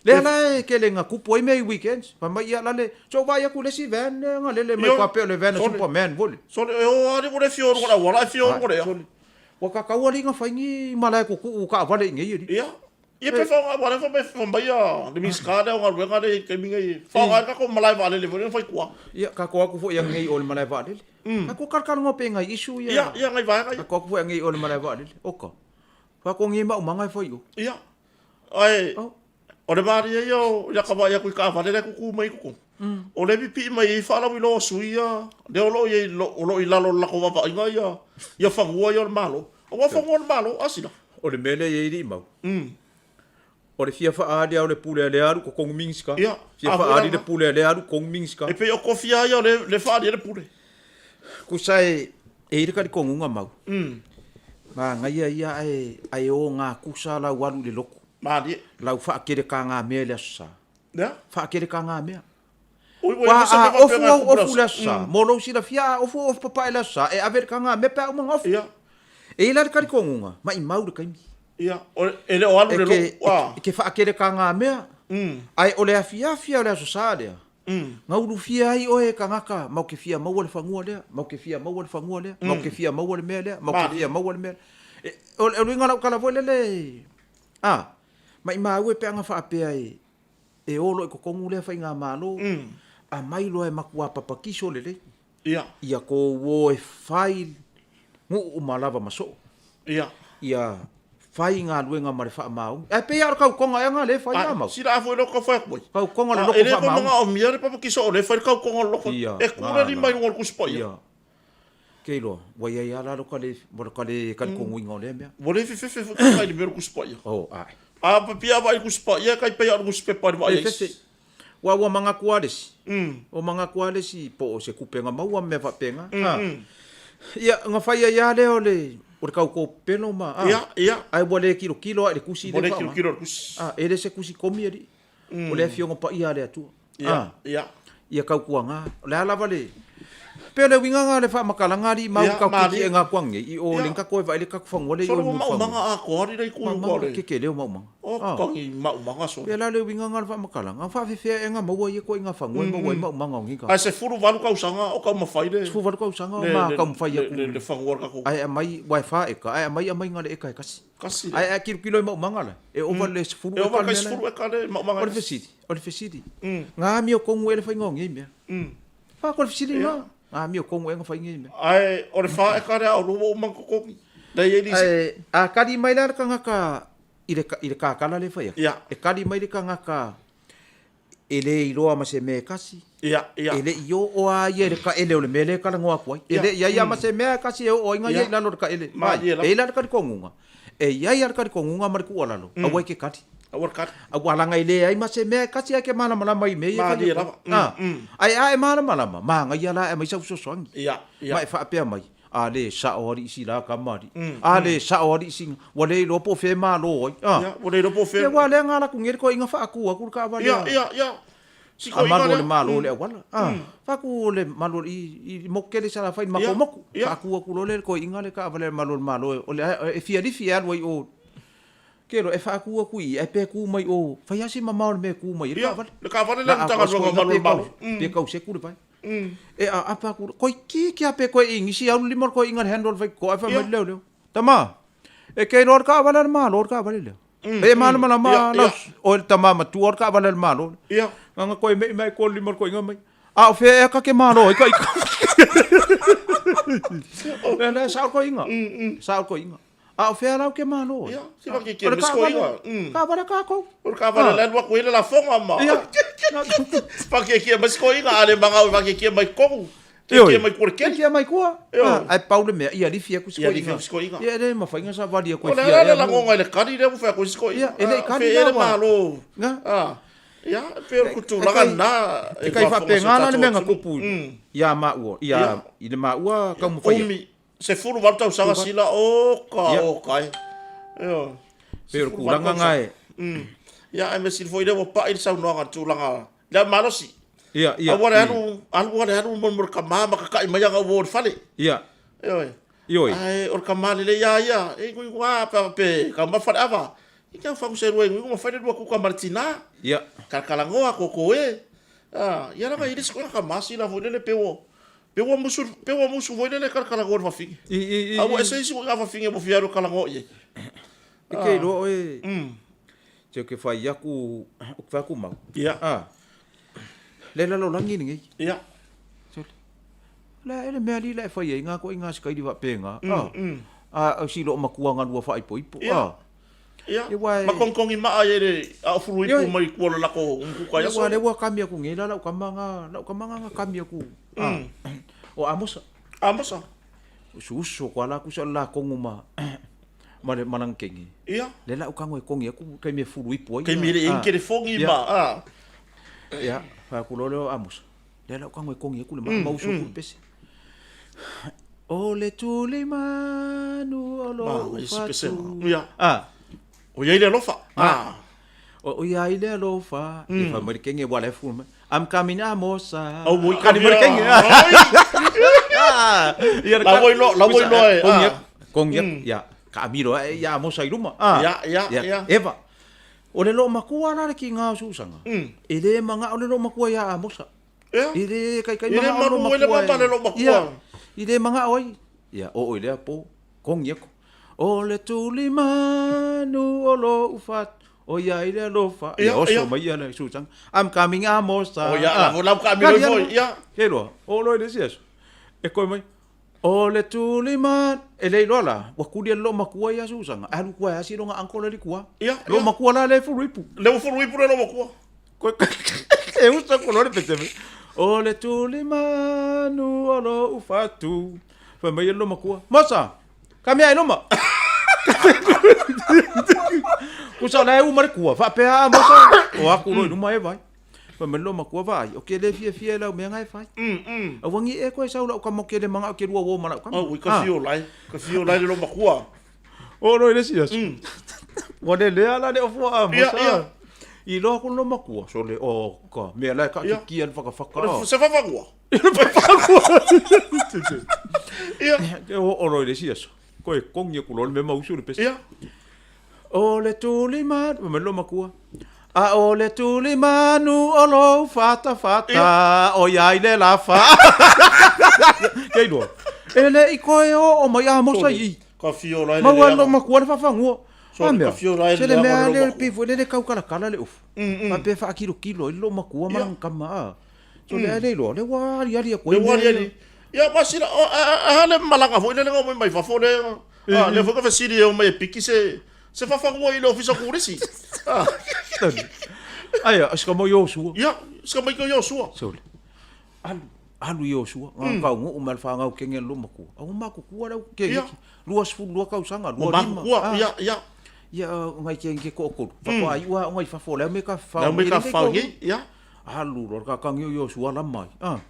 Lea la e tele ina tupu ai mea i weekends. Fai mai, ia la le, se i ou vaai atu i le isi van lea na lele mai faapea o le van a Superman foi lea. Sole, e o lava ua le fia o luga o le auala ae fia o luga o le ea. Sole, ua tatau alii na fai ni malae tutuu taavale i inei alii. Ia, ia pe faaaoga, aua o lea e fai mai le Minisita lea o Galuega lea i le taimi nei, faaaoga ai le tatou malae vaalele foi lea na fai i tua. Ia, tatou o atu foi anei i o i le malae vaalele. Tatou talatalanoa pea i nai issue ia. Ia, ia, nai vaega ia. Tatou o atu foi anei i o i le malae vaalele. Oka, faatogia maumaga e fai i o. Ia. Ae, o le malie ia o le vaai atu i taavale la e tutu mai i totonu, o lea e pipii mai ai faalauiloa o sui ia, lea o lo o i ai, o lo o i lalo o le latou vaavaaiga ia, ia fanua ia o le Malo. Aua o fanua o le Malo, a sila. O le mea lea e i ai alii mau, o le fia faaali lava o le pule a lea alu i totonu Minisita, fia faaali le pule a lea alu i totonu Minisita. E pei o tofi lava ia o lea e faaali ai le pule. Tusa e i ai le talitonuga mau, manaia ia ae ogatusa lau alu i le lotu. Malie. Lau faakelekagamea i le Aso Sa. Lea? Faakelekagamea. Ui, ua Aua i se a mea faapea ofu na au tupu i le ofu i le Aso Aso Sa, mo lou silafia a ofu au ofu papae i le Aso Sa, e ave i le tagamea pe a uma ona ofu. Ia. E i ai la le talitonuga, maimau le taimi. Ia, e le o alu i le lotu, a. E te faakelekagamea, ae o le afiafi lava o le Aso Sa lea, Na ulufia ai oe e tagata mau te fia maua le fanua lea, mau te fia maua le fanua lea, mau te fia maua le mea lea, mau te fia maua le mea lea. O le uiga o lau tala foi lele, a, maimau e pe ana faapea e o loa i totonu lea faigamalo, aumai loa e matua papakiso lelei. Ia. Ia tou o e fai nuu uma lava ma soo. Ia. Ia fai galuega ma le faamaoni. Ae pei lava o le tautoga ea na lea e fai a mau. Sila a foi lea tau fai atu ai. Tautoga o le loko faamaoni. E le manaomia le papakiso o lea e fai le tautoga o le loko. Ia. E tu le lima i luga o le Tusi Paia. Ia. Ke iloa, ua i ai lava la lo ka le, ka le talitonuina o lea mea. Ua le fefefe foi kai le mea o le Tusi Paia. Oh, ae. A papia vaai i le Tusi Paia, kai pei lava o le nusipepa i le vaai a isi. Aua ua manatu lava le isi, ua manatu lava le isi po o se tupe na maua ma mea faapena. Ia, ona fai ai lava lea o le, o le tau topelo ma, a, Ia, ia. ae ua le tilotilo lava i le tusi Ua lea le e faaaoga. tilotilo i le tusi. A, e le se tusi komi alii, o le Afioga Paia a le Atua. Ia, ia. Ia tautuana, o le a lava le, Pe o le uiga na o le faamatalaga alii mau Ia, ka malie. kiki e ngā kuang nei i o Ia. le ka koe vai le ka fanua le i o Solo i ua Mulifanua. maumaga atoa alii le itu i uka o Maumaga, le. keke leo maumaga. O Ah. kani maumaga solo. Pe la le uiga na o le faamatalaga, faafefea ea na maua ia ituaiga fanua e maua ai maumaga o nei Ae tagata. 18 tausaga o taumafai le. 18 tausaga o Le ma le taumafai le aku le le fanua o le tatou. ae aumai, ua e 4 eka, ae aumai aumaiga le eka e tasi. Tasi le. Ae a tilotilo i maumaga la, e ova i le 10 E eka ova le kai mea la. 10 eka le maumaga O e le tasi. fesili, o le fesili, na amiotonu ea le faiga o nei mea? Faa o le fesili lena, na amiotonu ea na fai nei mea? Ae o le 4 eka lea o lua ua uma ona totogi. Lea e i ai lisi. Ae a kali mai la le tagata i le i le kakala lea e fai atu, Ia. e kali mai le tagata e le iloa ma se mea e tasi, Ia, ia. e le i oo lava ia i le taele o le mea lea e talanoa atu ai. E le i i ai lava ma se mea e tasi e oo ai na ia i lalo o le taele. Malie lava. E i ai la le talitonuga, e i ai lava le talitonuga ma le tuualalo, aua e te kali. Aua le kali. Aua leaga e leai ma se mea e tasi ae e te malamalama i mea ia e fai Malie atu ai. lava. A, ae a e malamalama, manaia la e aumai sau fesoasoani. Ia, ia. Ma e faapea mai, a le sao alii si la tama alii. A le sao alii si, ua le iloa po o fea e malo ai. A. Ia, ua le iloa po o fea. Ia, aua o lea na alu atu nei le toeaina faatu atu le taavale a. Ia, ia, ia. Si A toeaina malu o lea. le Malo i le auala. A, faatu o le malu o le, i, i motu tele i Salafai i le matou motu. Ia. Faatu atu loa lea e le toeaina le taavale a le malu o le Malo, o le, e fia lifi e alu ai i o. Ke loa, e faatu atu i i, ae pe tu mai o, fai lava si mamao o le mea e tu mai ai le Ia, taavale. le taavale lea Na le atoa si Matagaluega o toeaina Malu o pe le Malo. kau, pe kau seku le vai. E aapa atu loa, toeitiiti lava pe toe inisi alu lima o le toeaina i le handle fai totoa ae fai mai le leoleo, Tama, e te iloa le taavale a le Malo le taavale lea. E malamalama lau, oe le tama matua o le taavale a le Malo. Ia. Na ona toe mei mai koa lima o le toeaina mai. A o fea ea ta te malo ai ka ika. Lea lea sao le toeaina. Sao le toeaina. A o fea la ou te malo ai? Ia, si va ke ke O le me taavale, skoiga. taavale a tatou. O le taavale la e alu atu ai le lafoga ma. Ia. Fakiekie mai skoiga, a le magau e fakiekie mai totonu. Ioe. Kiekie mai tua le keli. Kiekie mai tua. Ioe. Ae pau le mea, ia lifi atu si Ia koiga. lifi atu si koiga. Ia, e le mafai ona savali atu e O le fia ala le ea mo. lagoga i le kali lea ua fai atu ai si koiga. Ia, e le i kali Fe la e le ua. malo. Nga. Ah. Ia, e pei o le tulaga lena E e kai faafofoga si o faapena la le tatou mea na atunuu. tupu ia maua, ia i le maua taumafai atu. Umi, 18 tausaga sila, oka, Ia. oka e. Ioe. Pei o le 18 tulaga tausaga. lena e. Ia, ae mea sili foi lea ua pai le saunoaga i le tulaga, le malosi. Ia, ia. Aua le alu, alu le alu mo le tama ma tata'i mai ana uo i le fale. Ia. Ioe. Ioe. Ae o le tama lelei lava ia, e iguigu lava pe a pe taumafa le ava. I tau fagu se lua iguigu ma fai le lua kuka ma le tina. Ia. Kalakalanoa, koko e. Ah, ia laga i le isi koina tama sila foi lele pe ua pe ua musu pe ua musu foi lele kalakalanoa i le fafine. I, i, i, A ua i. ese isi koina fafine ua fia alu e kalanoa i ai. E ke iloa oe. Se ke fai aku, o ke fai aku mau. Ia. Ah. Le lalolagi lenei. Ia. Sole. Le a e le mea alii la e fai ai ngā koe i ngā sikaili faapena. Ah. A o si loo matua galua faaipoipo. Ia. Ah. Ia. E ua e- Ma kongkongi maa ai le a o fulu ipu Ioe. mai kua le lako umukuka ia Ua sole. le ua kami aku nei la lau kama nga lau kama nga nga kami aku. Ah. O Amosa. Amosa. Uso uso ko ala ku sa la kongu ma ma le malang kengi. Ia. Le la ukango e kongi aku kai me fulu ipu ai. Kei mire Ah. inke le fongi Ia. ma. Ah. Ia, fa ku lo leo Amosa. Le la ukango e kongi aku le ma ma uso ku le pese. O le tuli manu o lo Ma, isi pese. fatu. Ia. Ah. O iai le alofa. Ah. O ia i le alofa. E fa mai le kenge wa le fu mai. I'm coming Amosa. Au oi Kani mai le kenge. Ai. Ia La oi lo, la oi lo e. Kongi Ah. aku. Kongi aku. Ia, ka amiro e ia Amosa i luma. Ah. Ia, ia, ia. Eva. O le loo makua la le ki ngā o susaga. E le manga o le loo makua ia Amosa. Ia. I le kai kai E le manga o le malu, e le makua. mama le loo makua. Ia. I le manga oi. Ia, o oi lea po. Kongi aku. O le tuli manu o lo ufat. O ia i le alofa. Ia, Ia, oso ia. mai ia le susaga. I'm coming Amosa. O ia, la lau ka amiro foi. Ia. Ke loa, o loa i le isi aso. E koe mai, o le tuli manu. E le iloa la, ua kuli e le loo makua ia susaga. Alu kua e asi longa uncle le likua. Ia, Loo ia. makua la le fulu ipu. Le ua fulu ipu le loo makua. Koe e usa ko lore pete me. O le tuli manu o lo ufatu. Fai mai e loma kua. Mosa, ka mea e loma. Kusa la e uma le kua. Faapea a mosa. O aku lo i luma e vai. Fai mai le loma kua vaai. O ke le fia fia e lau mea ngai fai. Awangi e koe sau lau kama o ke le manga o ke lua wo ma lau kama. Au, i ka fio lai. Ka fio lai le loma kua. O lo i le isi aso. Ua le lea la le ofua a Ia, mosa. ia. I loa ku le makua. So le, o ka, mea la e ka Ia. kikia le whakawhaka. O le se whawhangua. Ia. Ke o olo i le isi aso. Koe kongi aku loa le mea ma usu le pese. Ia. O le tulimanu, fai mai le loomatua. A o le tulimanu o lou fatafata, o iai le lafa. Ke iloa. E le i koe oo mai Amosa i i. Ka fio la e le Maua leaga. loomatua le faafanua. So, A mea, ka fio la e le se le leaga mea o le lea loomatua. pei foi lele taukalakala le ufu. Faapea e faakilokilo ai le loomatua ma lana tama a. So lea le iloa, lea ua aliali atu ai Lea ua mea ia. aliali. Ia, ma sila, o, a, a, a le malaga foi lele na omai mai fafo lea. A, lea foi na fesili e omai e piki se, se fafanua i le ofisa turisi. A, Aia, si ka mai Iosua. ia, si ka mai ko Iosua. Sole. Alu, alu Iosua, nga kaunuu ma le fanau kenge a le loomatua. A ua matutua lau kenge ki. 22 tausaga, Ua 25. matutua, Ah. ia, ia. Ia, ngai kenge ke toatolu. Faatoa iu lava ona i fafo o le a mea ka Le a fafao mea mai ka e lelei fafao toalua. nei, ia. Alu loa le kakagi o Iosua lama ai. Ah.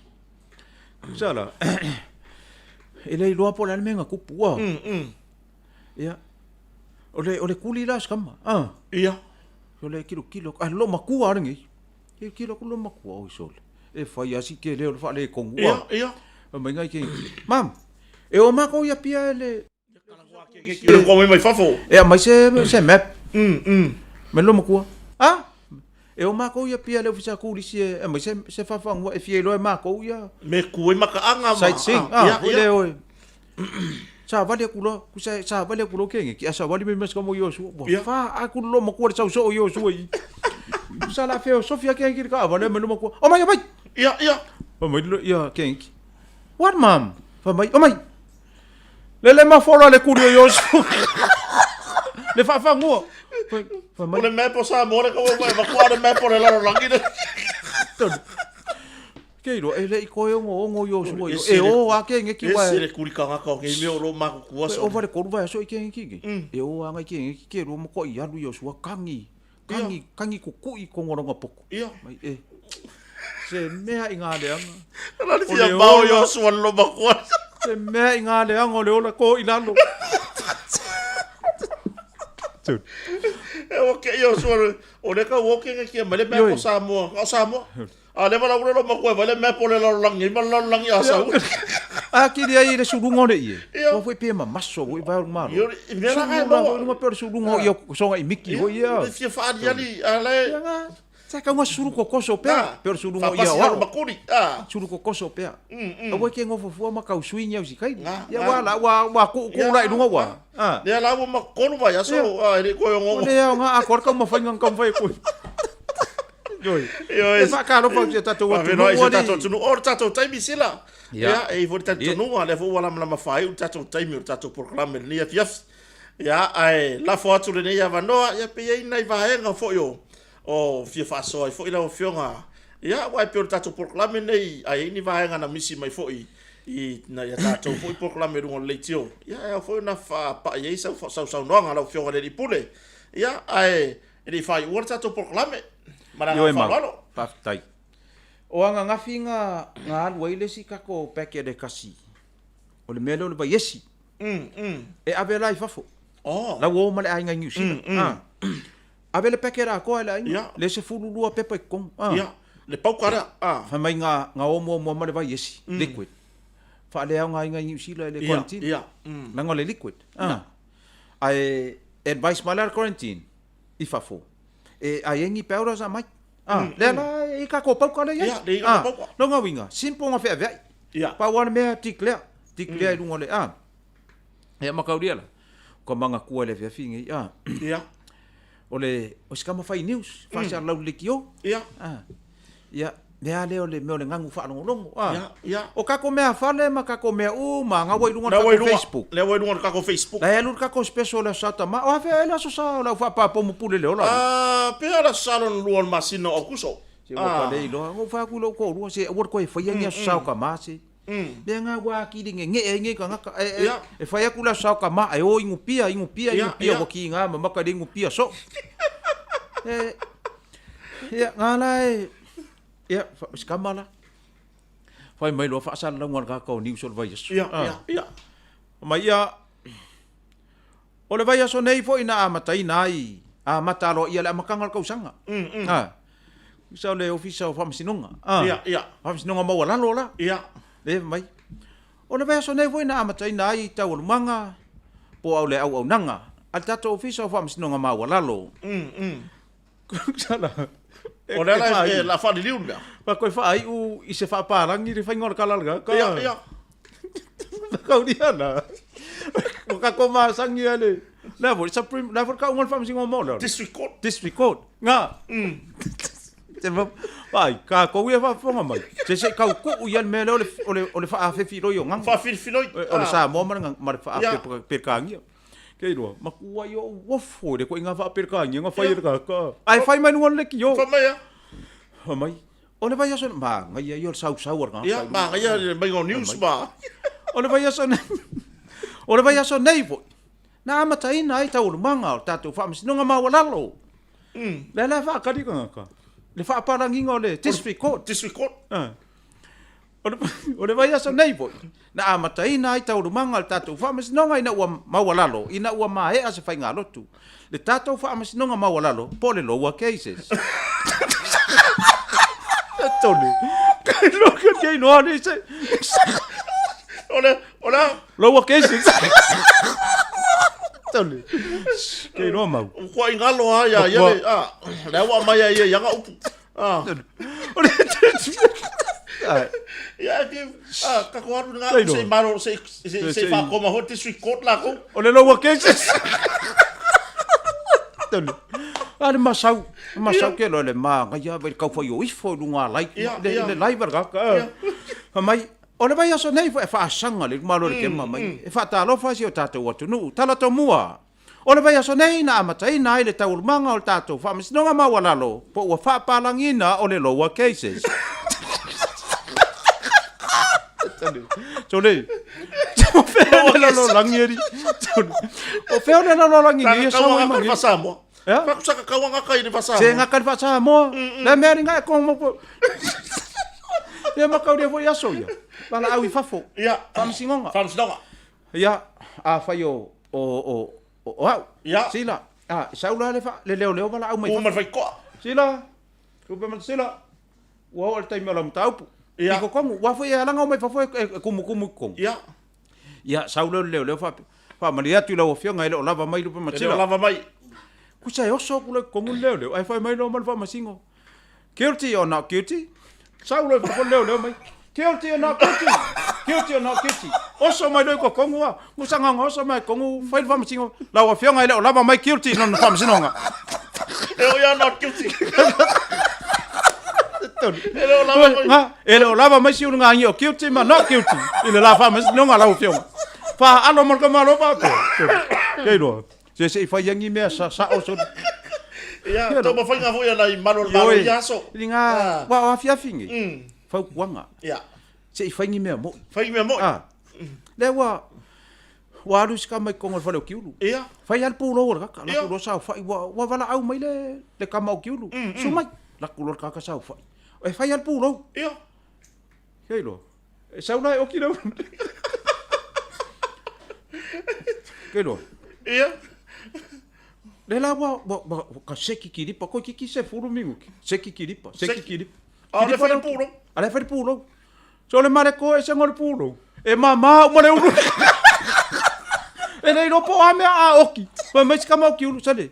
Sala, e le iloa po o le a le mea na tupu, ua. Ia, o le, o le kuli la si tama. Ah. Ia. O le kilokilo, a lo matua lava lenei. Kilokilo aku lo matua, oi sole. E fai lava si tele o le faaletonu, ua. Ia, ia. Fai mai nai keiki, Mum, e o matou i Apia e le... Ke le kua mai fafo. E aumai se, se map. Mai lo matua. Ah, e o makou i Apia le ofisa turisi e aumai se, se fafanua e fia iloa e makou ia. Me ku ai makaaga ma. Sightseeing. Ah, foi le oe. Savali atu loa, kusa savali atu loa kenge ki a savali mai ma se kamo Iosua. Ua fa aku lo matua le sau soo Iosua i. Sa la feo Sofia kenge ki le kaavale mai lo matua. Omai, omai. Ia, ia. Omai lo ia kenge ki. What mom? Fai mai, omai. Lele mafolo a le kuli o Iosu. Le faafagua. Fai mai. O le map o Samoa le kaua mai vaku a le map o le lalolagi le. Tonu. Ke iloa, e le i koe ongo ongo Iosua i. E o a ke nge ki wa. Ese le kuli kangaka o ke mea o lo makutua so. E ova le kolu vai aso i ke nge ki. E o a ngai ke nge ki ke lua mo i alu Iosua kangi. Kangi, kangi kukui kongolonga poko. Ia. Mai e. Se mea i ngā leanga. La le fia bao Iosua le lo makua. Se mea i ngā leanga o le ola ko i lalo. E o ke Iosua o le ka o ke nge kia mai le mea o Samoa. O Samoa. A le vala ula lo makua vai le mea po le lalolagi ai ma le lalolagi a sau. A kili ai le suluga o le ie. Ua foi pe mamaso foi vai o le malo. Io i mea la kai maua. Suluga pe o le suluga o ia songa i miki foi ia. Le fia faaliali a le. Ia nga. Sa kau nga sulu kokoso pea. Pe o le suluga o ia o. Faapasi makuli. A. Sulu kokoso pea. Aua ke ngofo fua ma kau sui nia usi kai. Ia wa la wa wa ku ku la i lunga wa. Lea la ua ma kolu vai aso a e le koe o O lea o nga a kor kau mawhai ngang kau mawhai koe. Ioi. Ioi. E whakalofa ki a tatou atu nuu. Whawhenua i se tatou atu nuu. O le tatou taimi sila. Ia. Ia, e i foi le talitonuga, lea foi ua lamalama faaiu le tatou taimi o le tatou polokalame i lenei afiafi. Ia, ae lafo atu lenei avanoa, ia pe i ai nai vaega foi o, o fia faasoa ai foi lau Afioga. Ia, aua e pei o le tatou polokalame lenei, a i ai ni vaega na misi mai foi i nai a tatou foi polokalame i luga o le leitio, ia, e ao foi ona faapai ai sau, sau saunoaga lau Afioga i le Alii Pule. Ia, ae e le i faaiua le tatou polokalame. Ma le agaga faaaloalo. Faafetai. O ananafi na na alu ai le isi tatou packet e tasi, o le mea lea o le vaiesi. E ave la i fafo. Oh. La ua o ma le aiga i Niu Sila. Ave le packet atoa e le aiga. Ia. Le 12 pepa i totonu. Ah. Ia, le pauka lea. Ah. Fai mai na na o muamua ma le vaiesi, liquid. Faaleaoga aiga i Niu Sila i le quarantine. Ia, Leaga o le liquid. Ah. Ae advice mai la le quarantine i fafo, e ai ai ni powders aumai. Ah, lea la e i tatou pauka lea i ai. Ia, lea i ai tatou pauka. Lona uiga, simple ona feaveai. Ia. Pau lava le mea declare, declare i luga o le, ah. Ia mataulia la, o ka manatua i le afiafi lenei, ah. Ia. O le, o si tama fai news, faasalalau i le leitio. Ia. Ah. Ia, mea lea o le mea o le ganu faalogologo. Ah. Ia, ia. O tatou mea fale ma tatou mea uma, na ua i luga o le tatou Facebook. Lea ua i luga o le tatou Facebook. La e alu le tatou special o le Aso Sa Tama. O afea ea le Aso Sa o le au faapapomu pule le ola? Ah, pe o le Aso Sa lona lua o le masina o Aukuso. Se ua pale iloa. Na ou fai atu i lou toalua, se aua le toe faia ni Aso Sa o Tama se. Mea na ua atili gegee ai nei tagata. E fai atu le Aso Sa o Tama ae o inupia, inupia, inupia, ua kiga ma maka i le inupia soo. Ia, nga la e, ia, si tama la. Fai mai loa faasalalauga a le tagata o news o le vaiaso. Ia, ia, ia. Mai ia, o le vaiaso nei foi na amataina ai, amata aloaia le amataga o le tausaga. Tusa o le Ofisa o Faamasinoga, a. Ia, ia. Faamasinoga Maualalo la. Ia. Lea mai. O le vaiaso nei foi na amataina ai taualumaga po o le auaunaga a le tatou Ofisa o Faamasinoga Maualalo. Sala. O le ala e la faaliliu le mea. Pa koe faaiu i se faapalagi le faiga o le kala le ka. Ia, ia. Kaulia la. Ua kako masagi a le. Le foi Supreme, le foi ka unga le Faamasinoga Maualalo. District Court. District Court. Nga. Te va, ai, ka kou ia faafofoga mai. Se se i kau kuu ia le mea lea o le, o le, o le faafefiloi o gaga. Faafilifiloi. O le Samoa ma le, ma le faaperekania. Ke iloa, matua i ou ofo i le koiga faaperekania na fai e le kaka. Ae fai mai luga o le leitio. Fai mai a. Fai mai, o le vaiaso, magaia ia o le sausau a le tagata. Ia, magaia le maiga o news ma. O le vaiaso nei, o le vaiaso nei foi, na amataina ai taualumaga o le tatou Faamasinoga Maualalo. Lea la e faatali tagata, le faapalagiga o le District Court. District Court. O le vaiaso nei foi, na amataina ai taualumaga o le tatou Faamasinoga ina ua maualalo, ina ua maea se faigalotu, le tatou Faamasinoga Maualalo po o le Lower Cases. Tony, O le, o le a? Lower Cases. Tony, ke iloa mau. Ua ingalo a ia, ia le, a, lea ua aumai ai ia i aga upu. Ah. O le Ia, ke, ah, ka ko aru nga se maro se se se fa koma ho district court la ko. O le lower cases. Tonu. A le masau, le masau ke lo le ma ngai ia vai kau fai o ifo lunga lai le le lai var ka. Fa mai o le vai aso nei fa faasaga le malo le kema mai e faatalofa si o tatou atunuu tala tomua. O le vaiaso nei na amataina ai le taualumaga o le tatou Faamasinoga Maualalo po ua faapalagiina o le Lower Cases. Sole, o fea o le lalolagi ali? O fea o le lalolagi nei e sau ai mai? Samoa. Fakusaka kaua ngaka i le Samoa. Se ngaka i le Samoa. Le mea ni ngai ko mo. Ia makauria foi aso ia. Valaau i fafo. Ia. Faamasinoga. Faamasinoga. Ia, afai o, o, o, o au. Ia. Sila, a, sau la le, fa, le leoleo valaau mai. Uma le faitoa. Sila, tupe mai sila, ua oo le taimi o lau mataupu. Ia. I kokongu, ua foi e alanga o mai fafo e, e, e kumukumu i kokongu. Ia. Ia, sau leo le leoleo fa, faamalie atu i lau afioga e le o lava mai lupe E le o matila. lava mai. Kusa e oso aku loa i kokongu le leoleo, ae fai mai loa ma le faamasino. Guilty or not guilty? Sau loa i fafo le leoleo mai. Guilty or not guilty? Guilty or not guilty? Oso mai loa i kokongu a. Musagaga oso mai kokongu fai le faamasino. Lau afioga e le o lava mai guilty lona faamasinoga. E o ia not guilty. E le o lava mai. Nga, e le o lava mai si uluga o guilty ma not guilty i le la faamasinoga lau afioga. Faalo ma le kamalo faapea. Ke iloa. Se se i fai angi mea sa sao so. Ia, tau mawhainga foi ana i malo le malo i aso. I ngā, ah. wa o afiafi ngi. Fautuaga. Ia. Se i fai ngi mea moi. Fai mea moi. Ah. Le ua ua alu si kama i kongo le fale o Kiulu. Ia. Fai al pūlou o le kaka. Laku loa sao fai ua, ua valaau mai le, le kama o Kiulu. Su mai. Laku loa le kaka sao fai. E fai al pūlou. Ia. Kei loa. E sau la e oki lau. Kei loa. Ia. Le la ua, ua, ua, ka seki kiripa, koe kiki se fulu minguki. Seki kiripa, seki kiripa. A le fai pūlou. A le fai pūlou. So le mare ko e sengo le pūlou. E māmā uma le ulu. E le iloa po o a mea a oki. Fai mai si kama o kiulu, sale.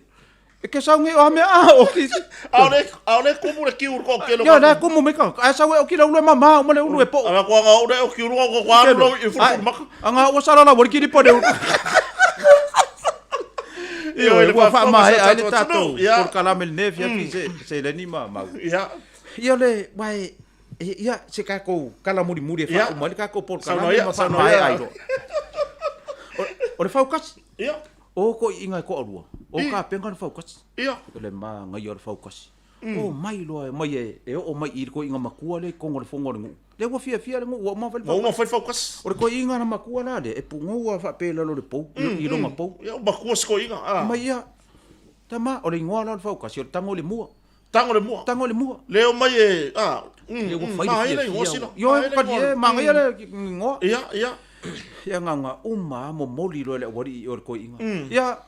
E ke sau nge o a mea a oki. Aole kumu le kiulu ko kelo. Ia le kumu mai ka. Ai sau e oki le ulu e māmā uma le ulu e po. Ala ko anga ure o kiulu ko ko alu lo i fulu maka. Anga ua sala la wali kiripa le ulu. Ioe, ua faamaea ai le tatou polokalame lenei afiafi se seleni ma mau. Ia. Ia le, uae, ia se tatou tala mulimuli e faauma ai le tatou polokalame Saunoa ma saunoa faamaea ai loa. O le faukasi. Ia. O toeaiina e toalua, o Kapenga le faukasi. Ia. O le magaia o le faukasi. O mai loa e mai e oo mai i le toeaina matua lea i totonu o le fono a le nuu. Lea ua fiafia le nuu ua uma ona fai le faukasi. Ua uma ona fai le faukasi. O le toeaina na matua la lea e punou faapea i lalo o le pou, i lona pou. Ia, ua matua si toeaina. Mai ia, tama, o le igoa la o le faukasi o le tago i le mua. Tago le mua. Tago le mua. Lea o mai e, a, Lea ua fai le fiafia. Sila. Ioe, ua magaia le igoa. Ia, ia. Ia gaga uma lava momoli loa e le aualii i o le toeaina. Ia,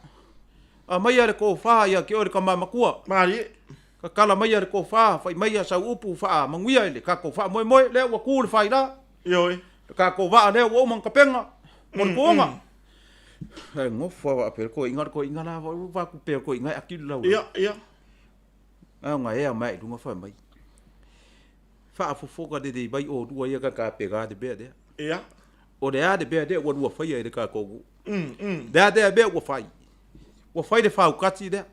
aumaia le tofa ia te oe le tama matua. Malie. Tatala maia le tofa, fai maia sau upu faamanuia i le tatou faamoemoe lea ua tu le faila. Ioe. Le tatou vaa lea ua uma ona tapena mo le tuuga. Ae nofo lava faapea le toeaina, le toeaina la ua avatu pea le toeaina e ati le laulau. Ia, ia. Ae ona ea mai i luga fai mai. Faafofoga lelei mai oulua ia na tapena le mea lea. Ia. O le a le mea lea ua lua faia i le tatou nuu? Le a lea mea ua fai? Ua fai le faukati lea.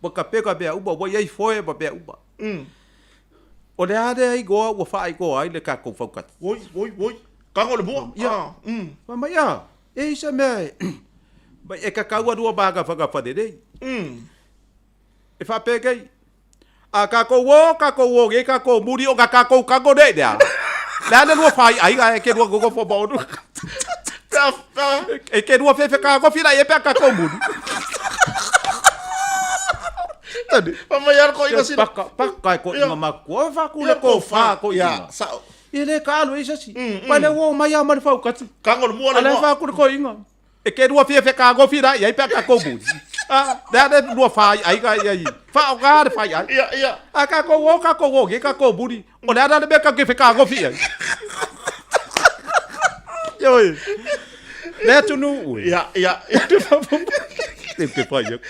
Ua tapena mea uma, ua i ai foe ma mea uma. O le a lea igoa ua faaigoa ai le tatou faukati? Oi, oi, oi. Kago le mua. Ia. Fai mai, a, e i ai se mea e, e kakau alua magafagafa lelei. E faapenei, a tatou o, tatou o nei tatou muli ona tatou tago lea i le a? Le a le lua faiaiga e ke lua nonofo ma onu. E ke lua fefe kagofi la i e pe a tatou muli. Tani. Pa mai ar ko inga sina. Paka, paka e ko inga makua. Fa ku le ko fa ko inga. Sao. E le ka alu e sasi. Pa le wo mai a ma le faukati. Kango le mua le mua. Ale fa ku le ko inga. E ke lua fia fekagofi la i ai pe a tatou muli. A, le a le lua faiaiga i ai. Faaaoga le faiai. Ia, ia. A tatou o, tatou o nei tatou muli. O le a la le mea tatou te fekagofi i ai? Ioe. Le atunuu e. Ia, ia. Te te pai aku.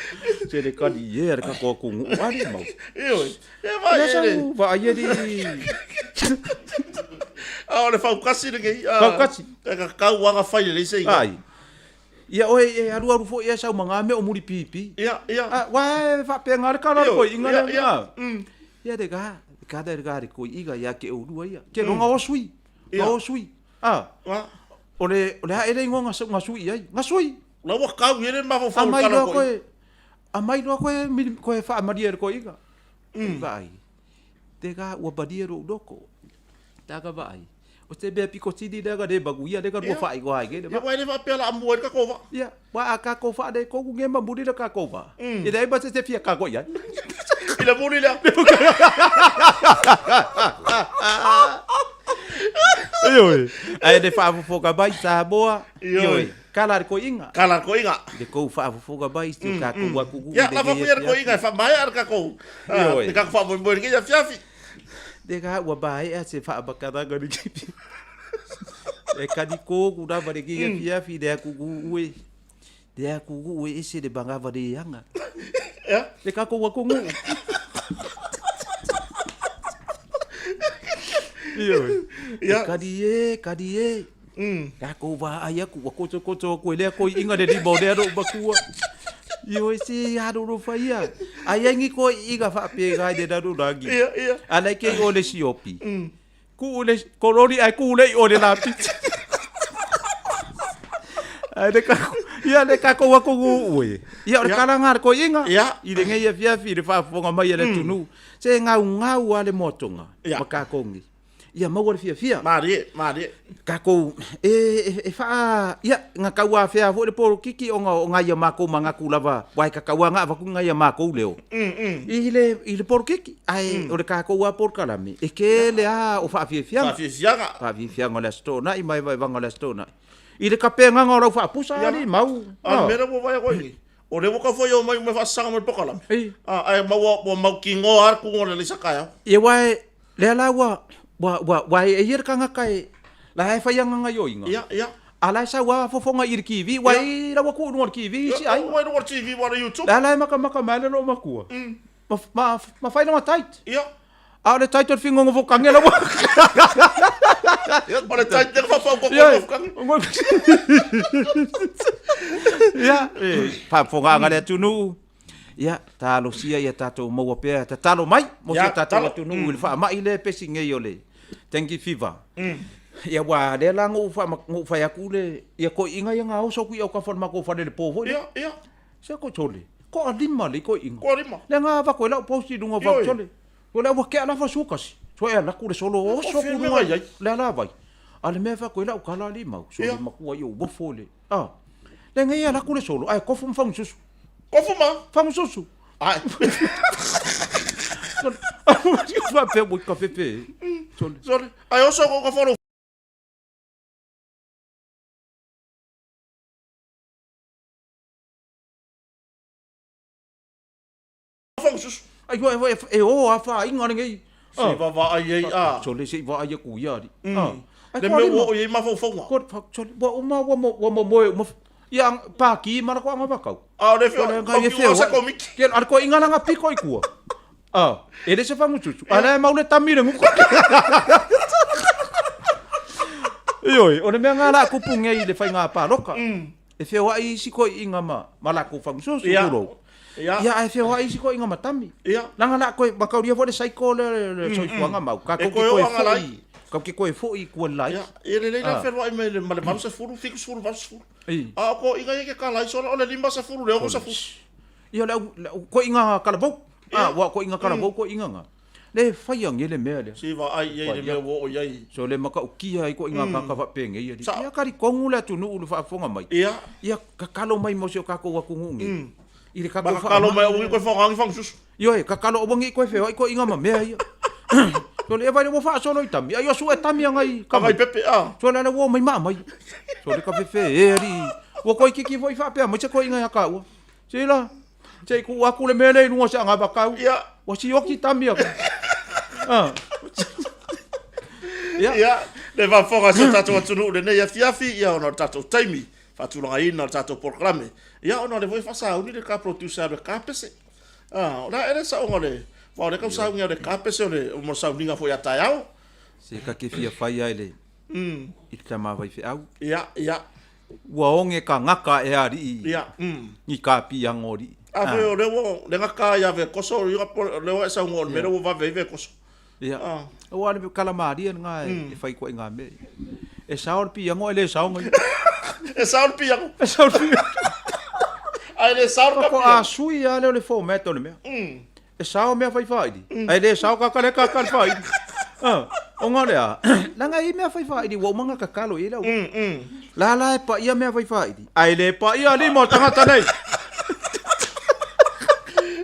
Se le kali e le tatou atunuu a le mau. Ioe. E vai Le e le. sau vaai e li. A o le faukasi lenei. Faukasi. E kakau aga fai lelei se iga. Ai. Ia oe e alualu foi e sau ma ngā mea o muri pipi. Ia, ia. A, wa e faapea ngā le kala le koi inga Ia, le. ia. Ia le ga, ka le ga le koi iga ia ke ulua ia. Ke longa o sui. Ia. O sui. A. Wa. O le o le a ele ingoa nga nga sui ai. Nga sui. La ua kau i le mafaufau Amai kala loa koi. koe. Amai loa koe mili koe faamalie le koi iga. Vaai. Te ga ua malie lou loko. Taka vaai. O te mea piko tini lea ka le manuia lea ka lua faaigoa ai nei le Ia vaa. ua e le faapea la amua ai le tatou vaa. Ia, ua a tatou vaa nei kogu ge ma muli le tatou vaa. E leai ma se te fia kago i ai. I le muli lea. Ioe. Ae le faafofoga mai Samoa. Ioe. Ioe. Kala le koiga. Kala le koiga. I le kou faafofoga mai si o tatou atunuu Ia, i lava lenei kuia le afiafi. koiga e faamaea le tatou, Ioe. le tatou faamoemoe i lenei afiafi. Le ga ua maea se faamatalaga lenei. E kani kogu lava lenei afiafi le atunuu e. Le atunuu e ese le manava leaga. Ia. Le tatou atunuu. Ioe. Ia. E kani e, kani e. Tatou vaai atu ua kotokoto atu e lea toeaiina le lima o lea lou matua. Ioe se alolofa ia. A i ai ni toeaiina faapena i le lalolagi. Ia, ia. A la e kei o le siopi. Tuu le kololi ae tu le i o le lapisi. Ae le kako, ia le tatou atunuu e. Ia o le tala lena a le toeaina. Ia. I lenei afiafi i le faafofoga mai a le atunuu. Se gaugau lava le moatoga Ia. ma tatou nei. Ia maua le fiafia. Malie, malie. Tatou, e, e, e faa, ia, na tau afea foi le polokiki ona o nai a matou manatu lava, aua e tatau lava ona avatu nai a matou leo. I le, i le polokiki. Ae o le tatou lava polokalame, e tele lava o faafiafiaga. Faafiafiaga. Faafiafiaga o le Aso Toonai ma evaevaga o le Aso Toonai. I le tapenaga o lau faapusa, Ia. alii mau. A o le mea lea ua vaai atu ai nei, o lea ua tau foi omai uma e faasaga mai le polokalame. Ei. A, ae maua, ua mautinoa lava le tuga o le alaisa taeao. Ia aua e, Lea la ua, ua, ua, ua e ia le tagata e, la e fai ana gaioiga. Ia, ia. A la e sau a fofoga i le TV, ua i lau atu i luga o le TV isi ai. Ua i luga o le TV, ua le YouTube. Lea la e makamaka mai le loo matua. Ma, ma, ma fai lona tight. Ia. A o le tight o le figogofo kange la ua. O le tight lea ka faapau Ia. koko kange. Ia, e, faafofogaaga le atunuu. Ia, talosia ia tatou maua pea, tatalo mai mo si o tatou atunuu i le faamai lea e pesi nei o le dengue fever. Ia, aua lea la na ou na ou fai atu le, ia toeaiina ia na oso atu i autafa o le matou fale i le po foi lea. Ia, ia. Se ko sole, toalima le toeaiina. Toalima. Lea na avatu ai lau post i luga o Vautole. O lea ua tea lava sua kasi. Sua e alu atu le solo oso atu i luga le alavai. A o le mea e fai atu ai lau tala alii mau, sole matua ia uofo le, a. Lea nei e alu atu le solo ae tofu ma fagususu. Kofu ma. Fagususu. Ai. Faapea ua ka fefe. Sole. Sole. Ai oso ko ka folo. Fagususu. Ai ua e o lava fāiga lenei. Se i vaavaai ai a. Sole se i vaai atu ia alii. Le mea ua oo i ai mafaufauga. Ua uma ua momoe uma ia paki ma latou anavatau. A o le feoai, se komiti. A o le toeaina la na pito i tua. E le se fagututu, a o la e mau le tami i le gutu. Ioe, o le mea lena o le a tupu nei i le faiga palota. E feoai isi toeaiina ma latou fagususu, tulou. Ia, ae feoai isi toeaiina ma tami. Leaga o le a toe mataulia foi le cycle lea o le soifuaga mau, tatou te toe foi, tatou te toe foi i tua i le laiti. Ia, e lelei la le feoai mai ma le 80, 70, 80. A o toeaiina ia e te tala ai solo o le 50 i le 60. Ia, o le au toeaiina talavou, aua o toeaiina talavou toeaiina na. Le faia nei le mea lea. Se i vaai i ai i le mea ua oo i ai. So le matautia ai ituaiga tagata faapenei alii. Ia talitonu le atunuu i le faafofoga mai. Ia. Ia tatalo mai mo si o tatou atunuu nei. I le tatou faamai. Tatalo mai aua ne i toe faaaoga ni fagasusu. Ioe, tatalo aua ne i toe feoai toeaiina ma mea ia. Sole ia vaai ua faasolo i tami, ai ua sue tami agai agai pepe a. Sole ala ua omai ma aumai. Sole ka fefe e alii. Ua toeitiiti foi faapea mai se toeaina ia taua. Sila, se i tuu atu le mea lea i luga o se agavakau. Ia. Ua sioti tami atu. Ah. Ia. Ia, le faafofoga a si o tatou atunuu i lenei afiafi, ia ona o le tatou taimi faatulagaina o le tatou polokalame. Ia ona o lea foi e faasauni le ka producer alu e kapese. Ah, o le a ea le saoga o le, aua o lea e tau sauni alu e kapese o le, mo le sauniga foi a taeao. Se ta te fia fai lava i le, i le tama vaifeau. Ia, ia. Ua oge kagaka e alii ni kapiago alii. A foi o lea ua le gaka ia Vekoso o lea ua e saunoa o le mea lea ua vave ai Vekoso. Ia. Aua o le tala malie lena e fai ituaiga mea ia. E sao le piago ae le sao gaia. E sao le piago. E sao le piago. Ae le sao le kapiago. Faatoa sui lava lea o le format o le mea. E sao mea fai faili, ae le sao kaka le kaka le faili. Ona o le a? Leaga e i ai mea fai faili ua uma ona tatalo i ai le au. La la e paia mea fai faili, ae le paia lima o tagata nei.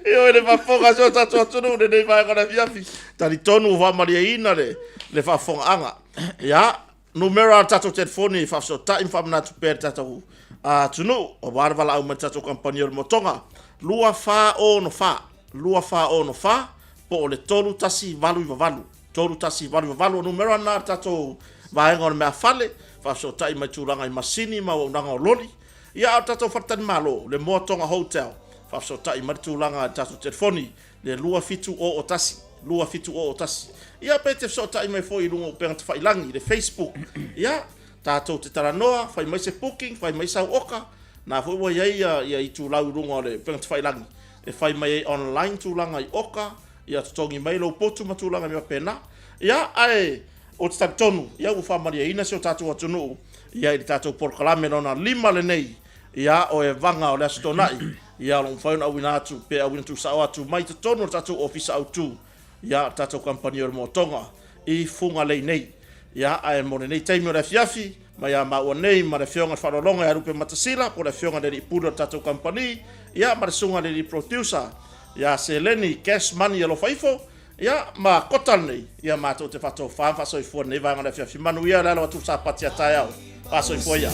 Ioe le faafofoga a si o tatou atunuu i lenei vaega o le afiafi. Talitonu ua faamalieina le faafofogaaga. Ia, Numera o le tatou telefoni e faafesootai ma faamanatu pea i le tatou atunuu aua le valaau mai le tatou kamupani o le Motoga 2464 2464 po o le 3188 3188. O numera na a le tatou vaega o le meafale faafesootai mai tulaga i masini ma auaunaga o loli. Ia a o le tatou faletalimalo le Moatoga Hotel faafesootai mai le tulaga i le tatou telefoni le 2701, 2701. Ia pe te fesootai mai foi i luga o upega tafailangi, le Facebook. Ia, tatou te talanoa, fai mai se booking, fai mai sau oka, na foi ua i ai ia, ia itulau i luga o le upega tafailangi e fai mai ai online tulaga i oka, ia totogi mai lou potu ma tulaga mea faapena. Ia, ae ou te talitonu, ia ua faamalieina si o tatou atunuu ia i le tatou polokalame lona lima lenei. Ia, o Evaga o le Aso Toonai, ia o lo o mafai ona auina atu pe auina tuusao atu mai totonu o le tatou Ofisa Autu, ia, le tatou Kamupani o le Moatoga i Fugalei nei. Ia, ae mo lenei taimi o le afiafi, mai a maua nei ma le Afioga i le Faaaloaloga ia Lupe Matasila, po o le Afioga i le Alii Pule o le tatou Kamupani, ia, ma le Susuga i le Alii Producer, ia Seleni Cash Money Alofa Ifo, Ia, ma kota lenei, ia matou te faatofa ma faasoifua lenei vaega o le afiafi. Manuia le alo atu Sapati a taeao. Faasoifua ia.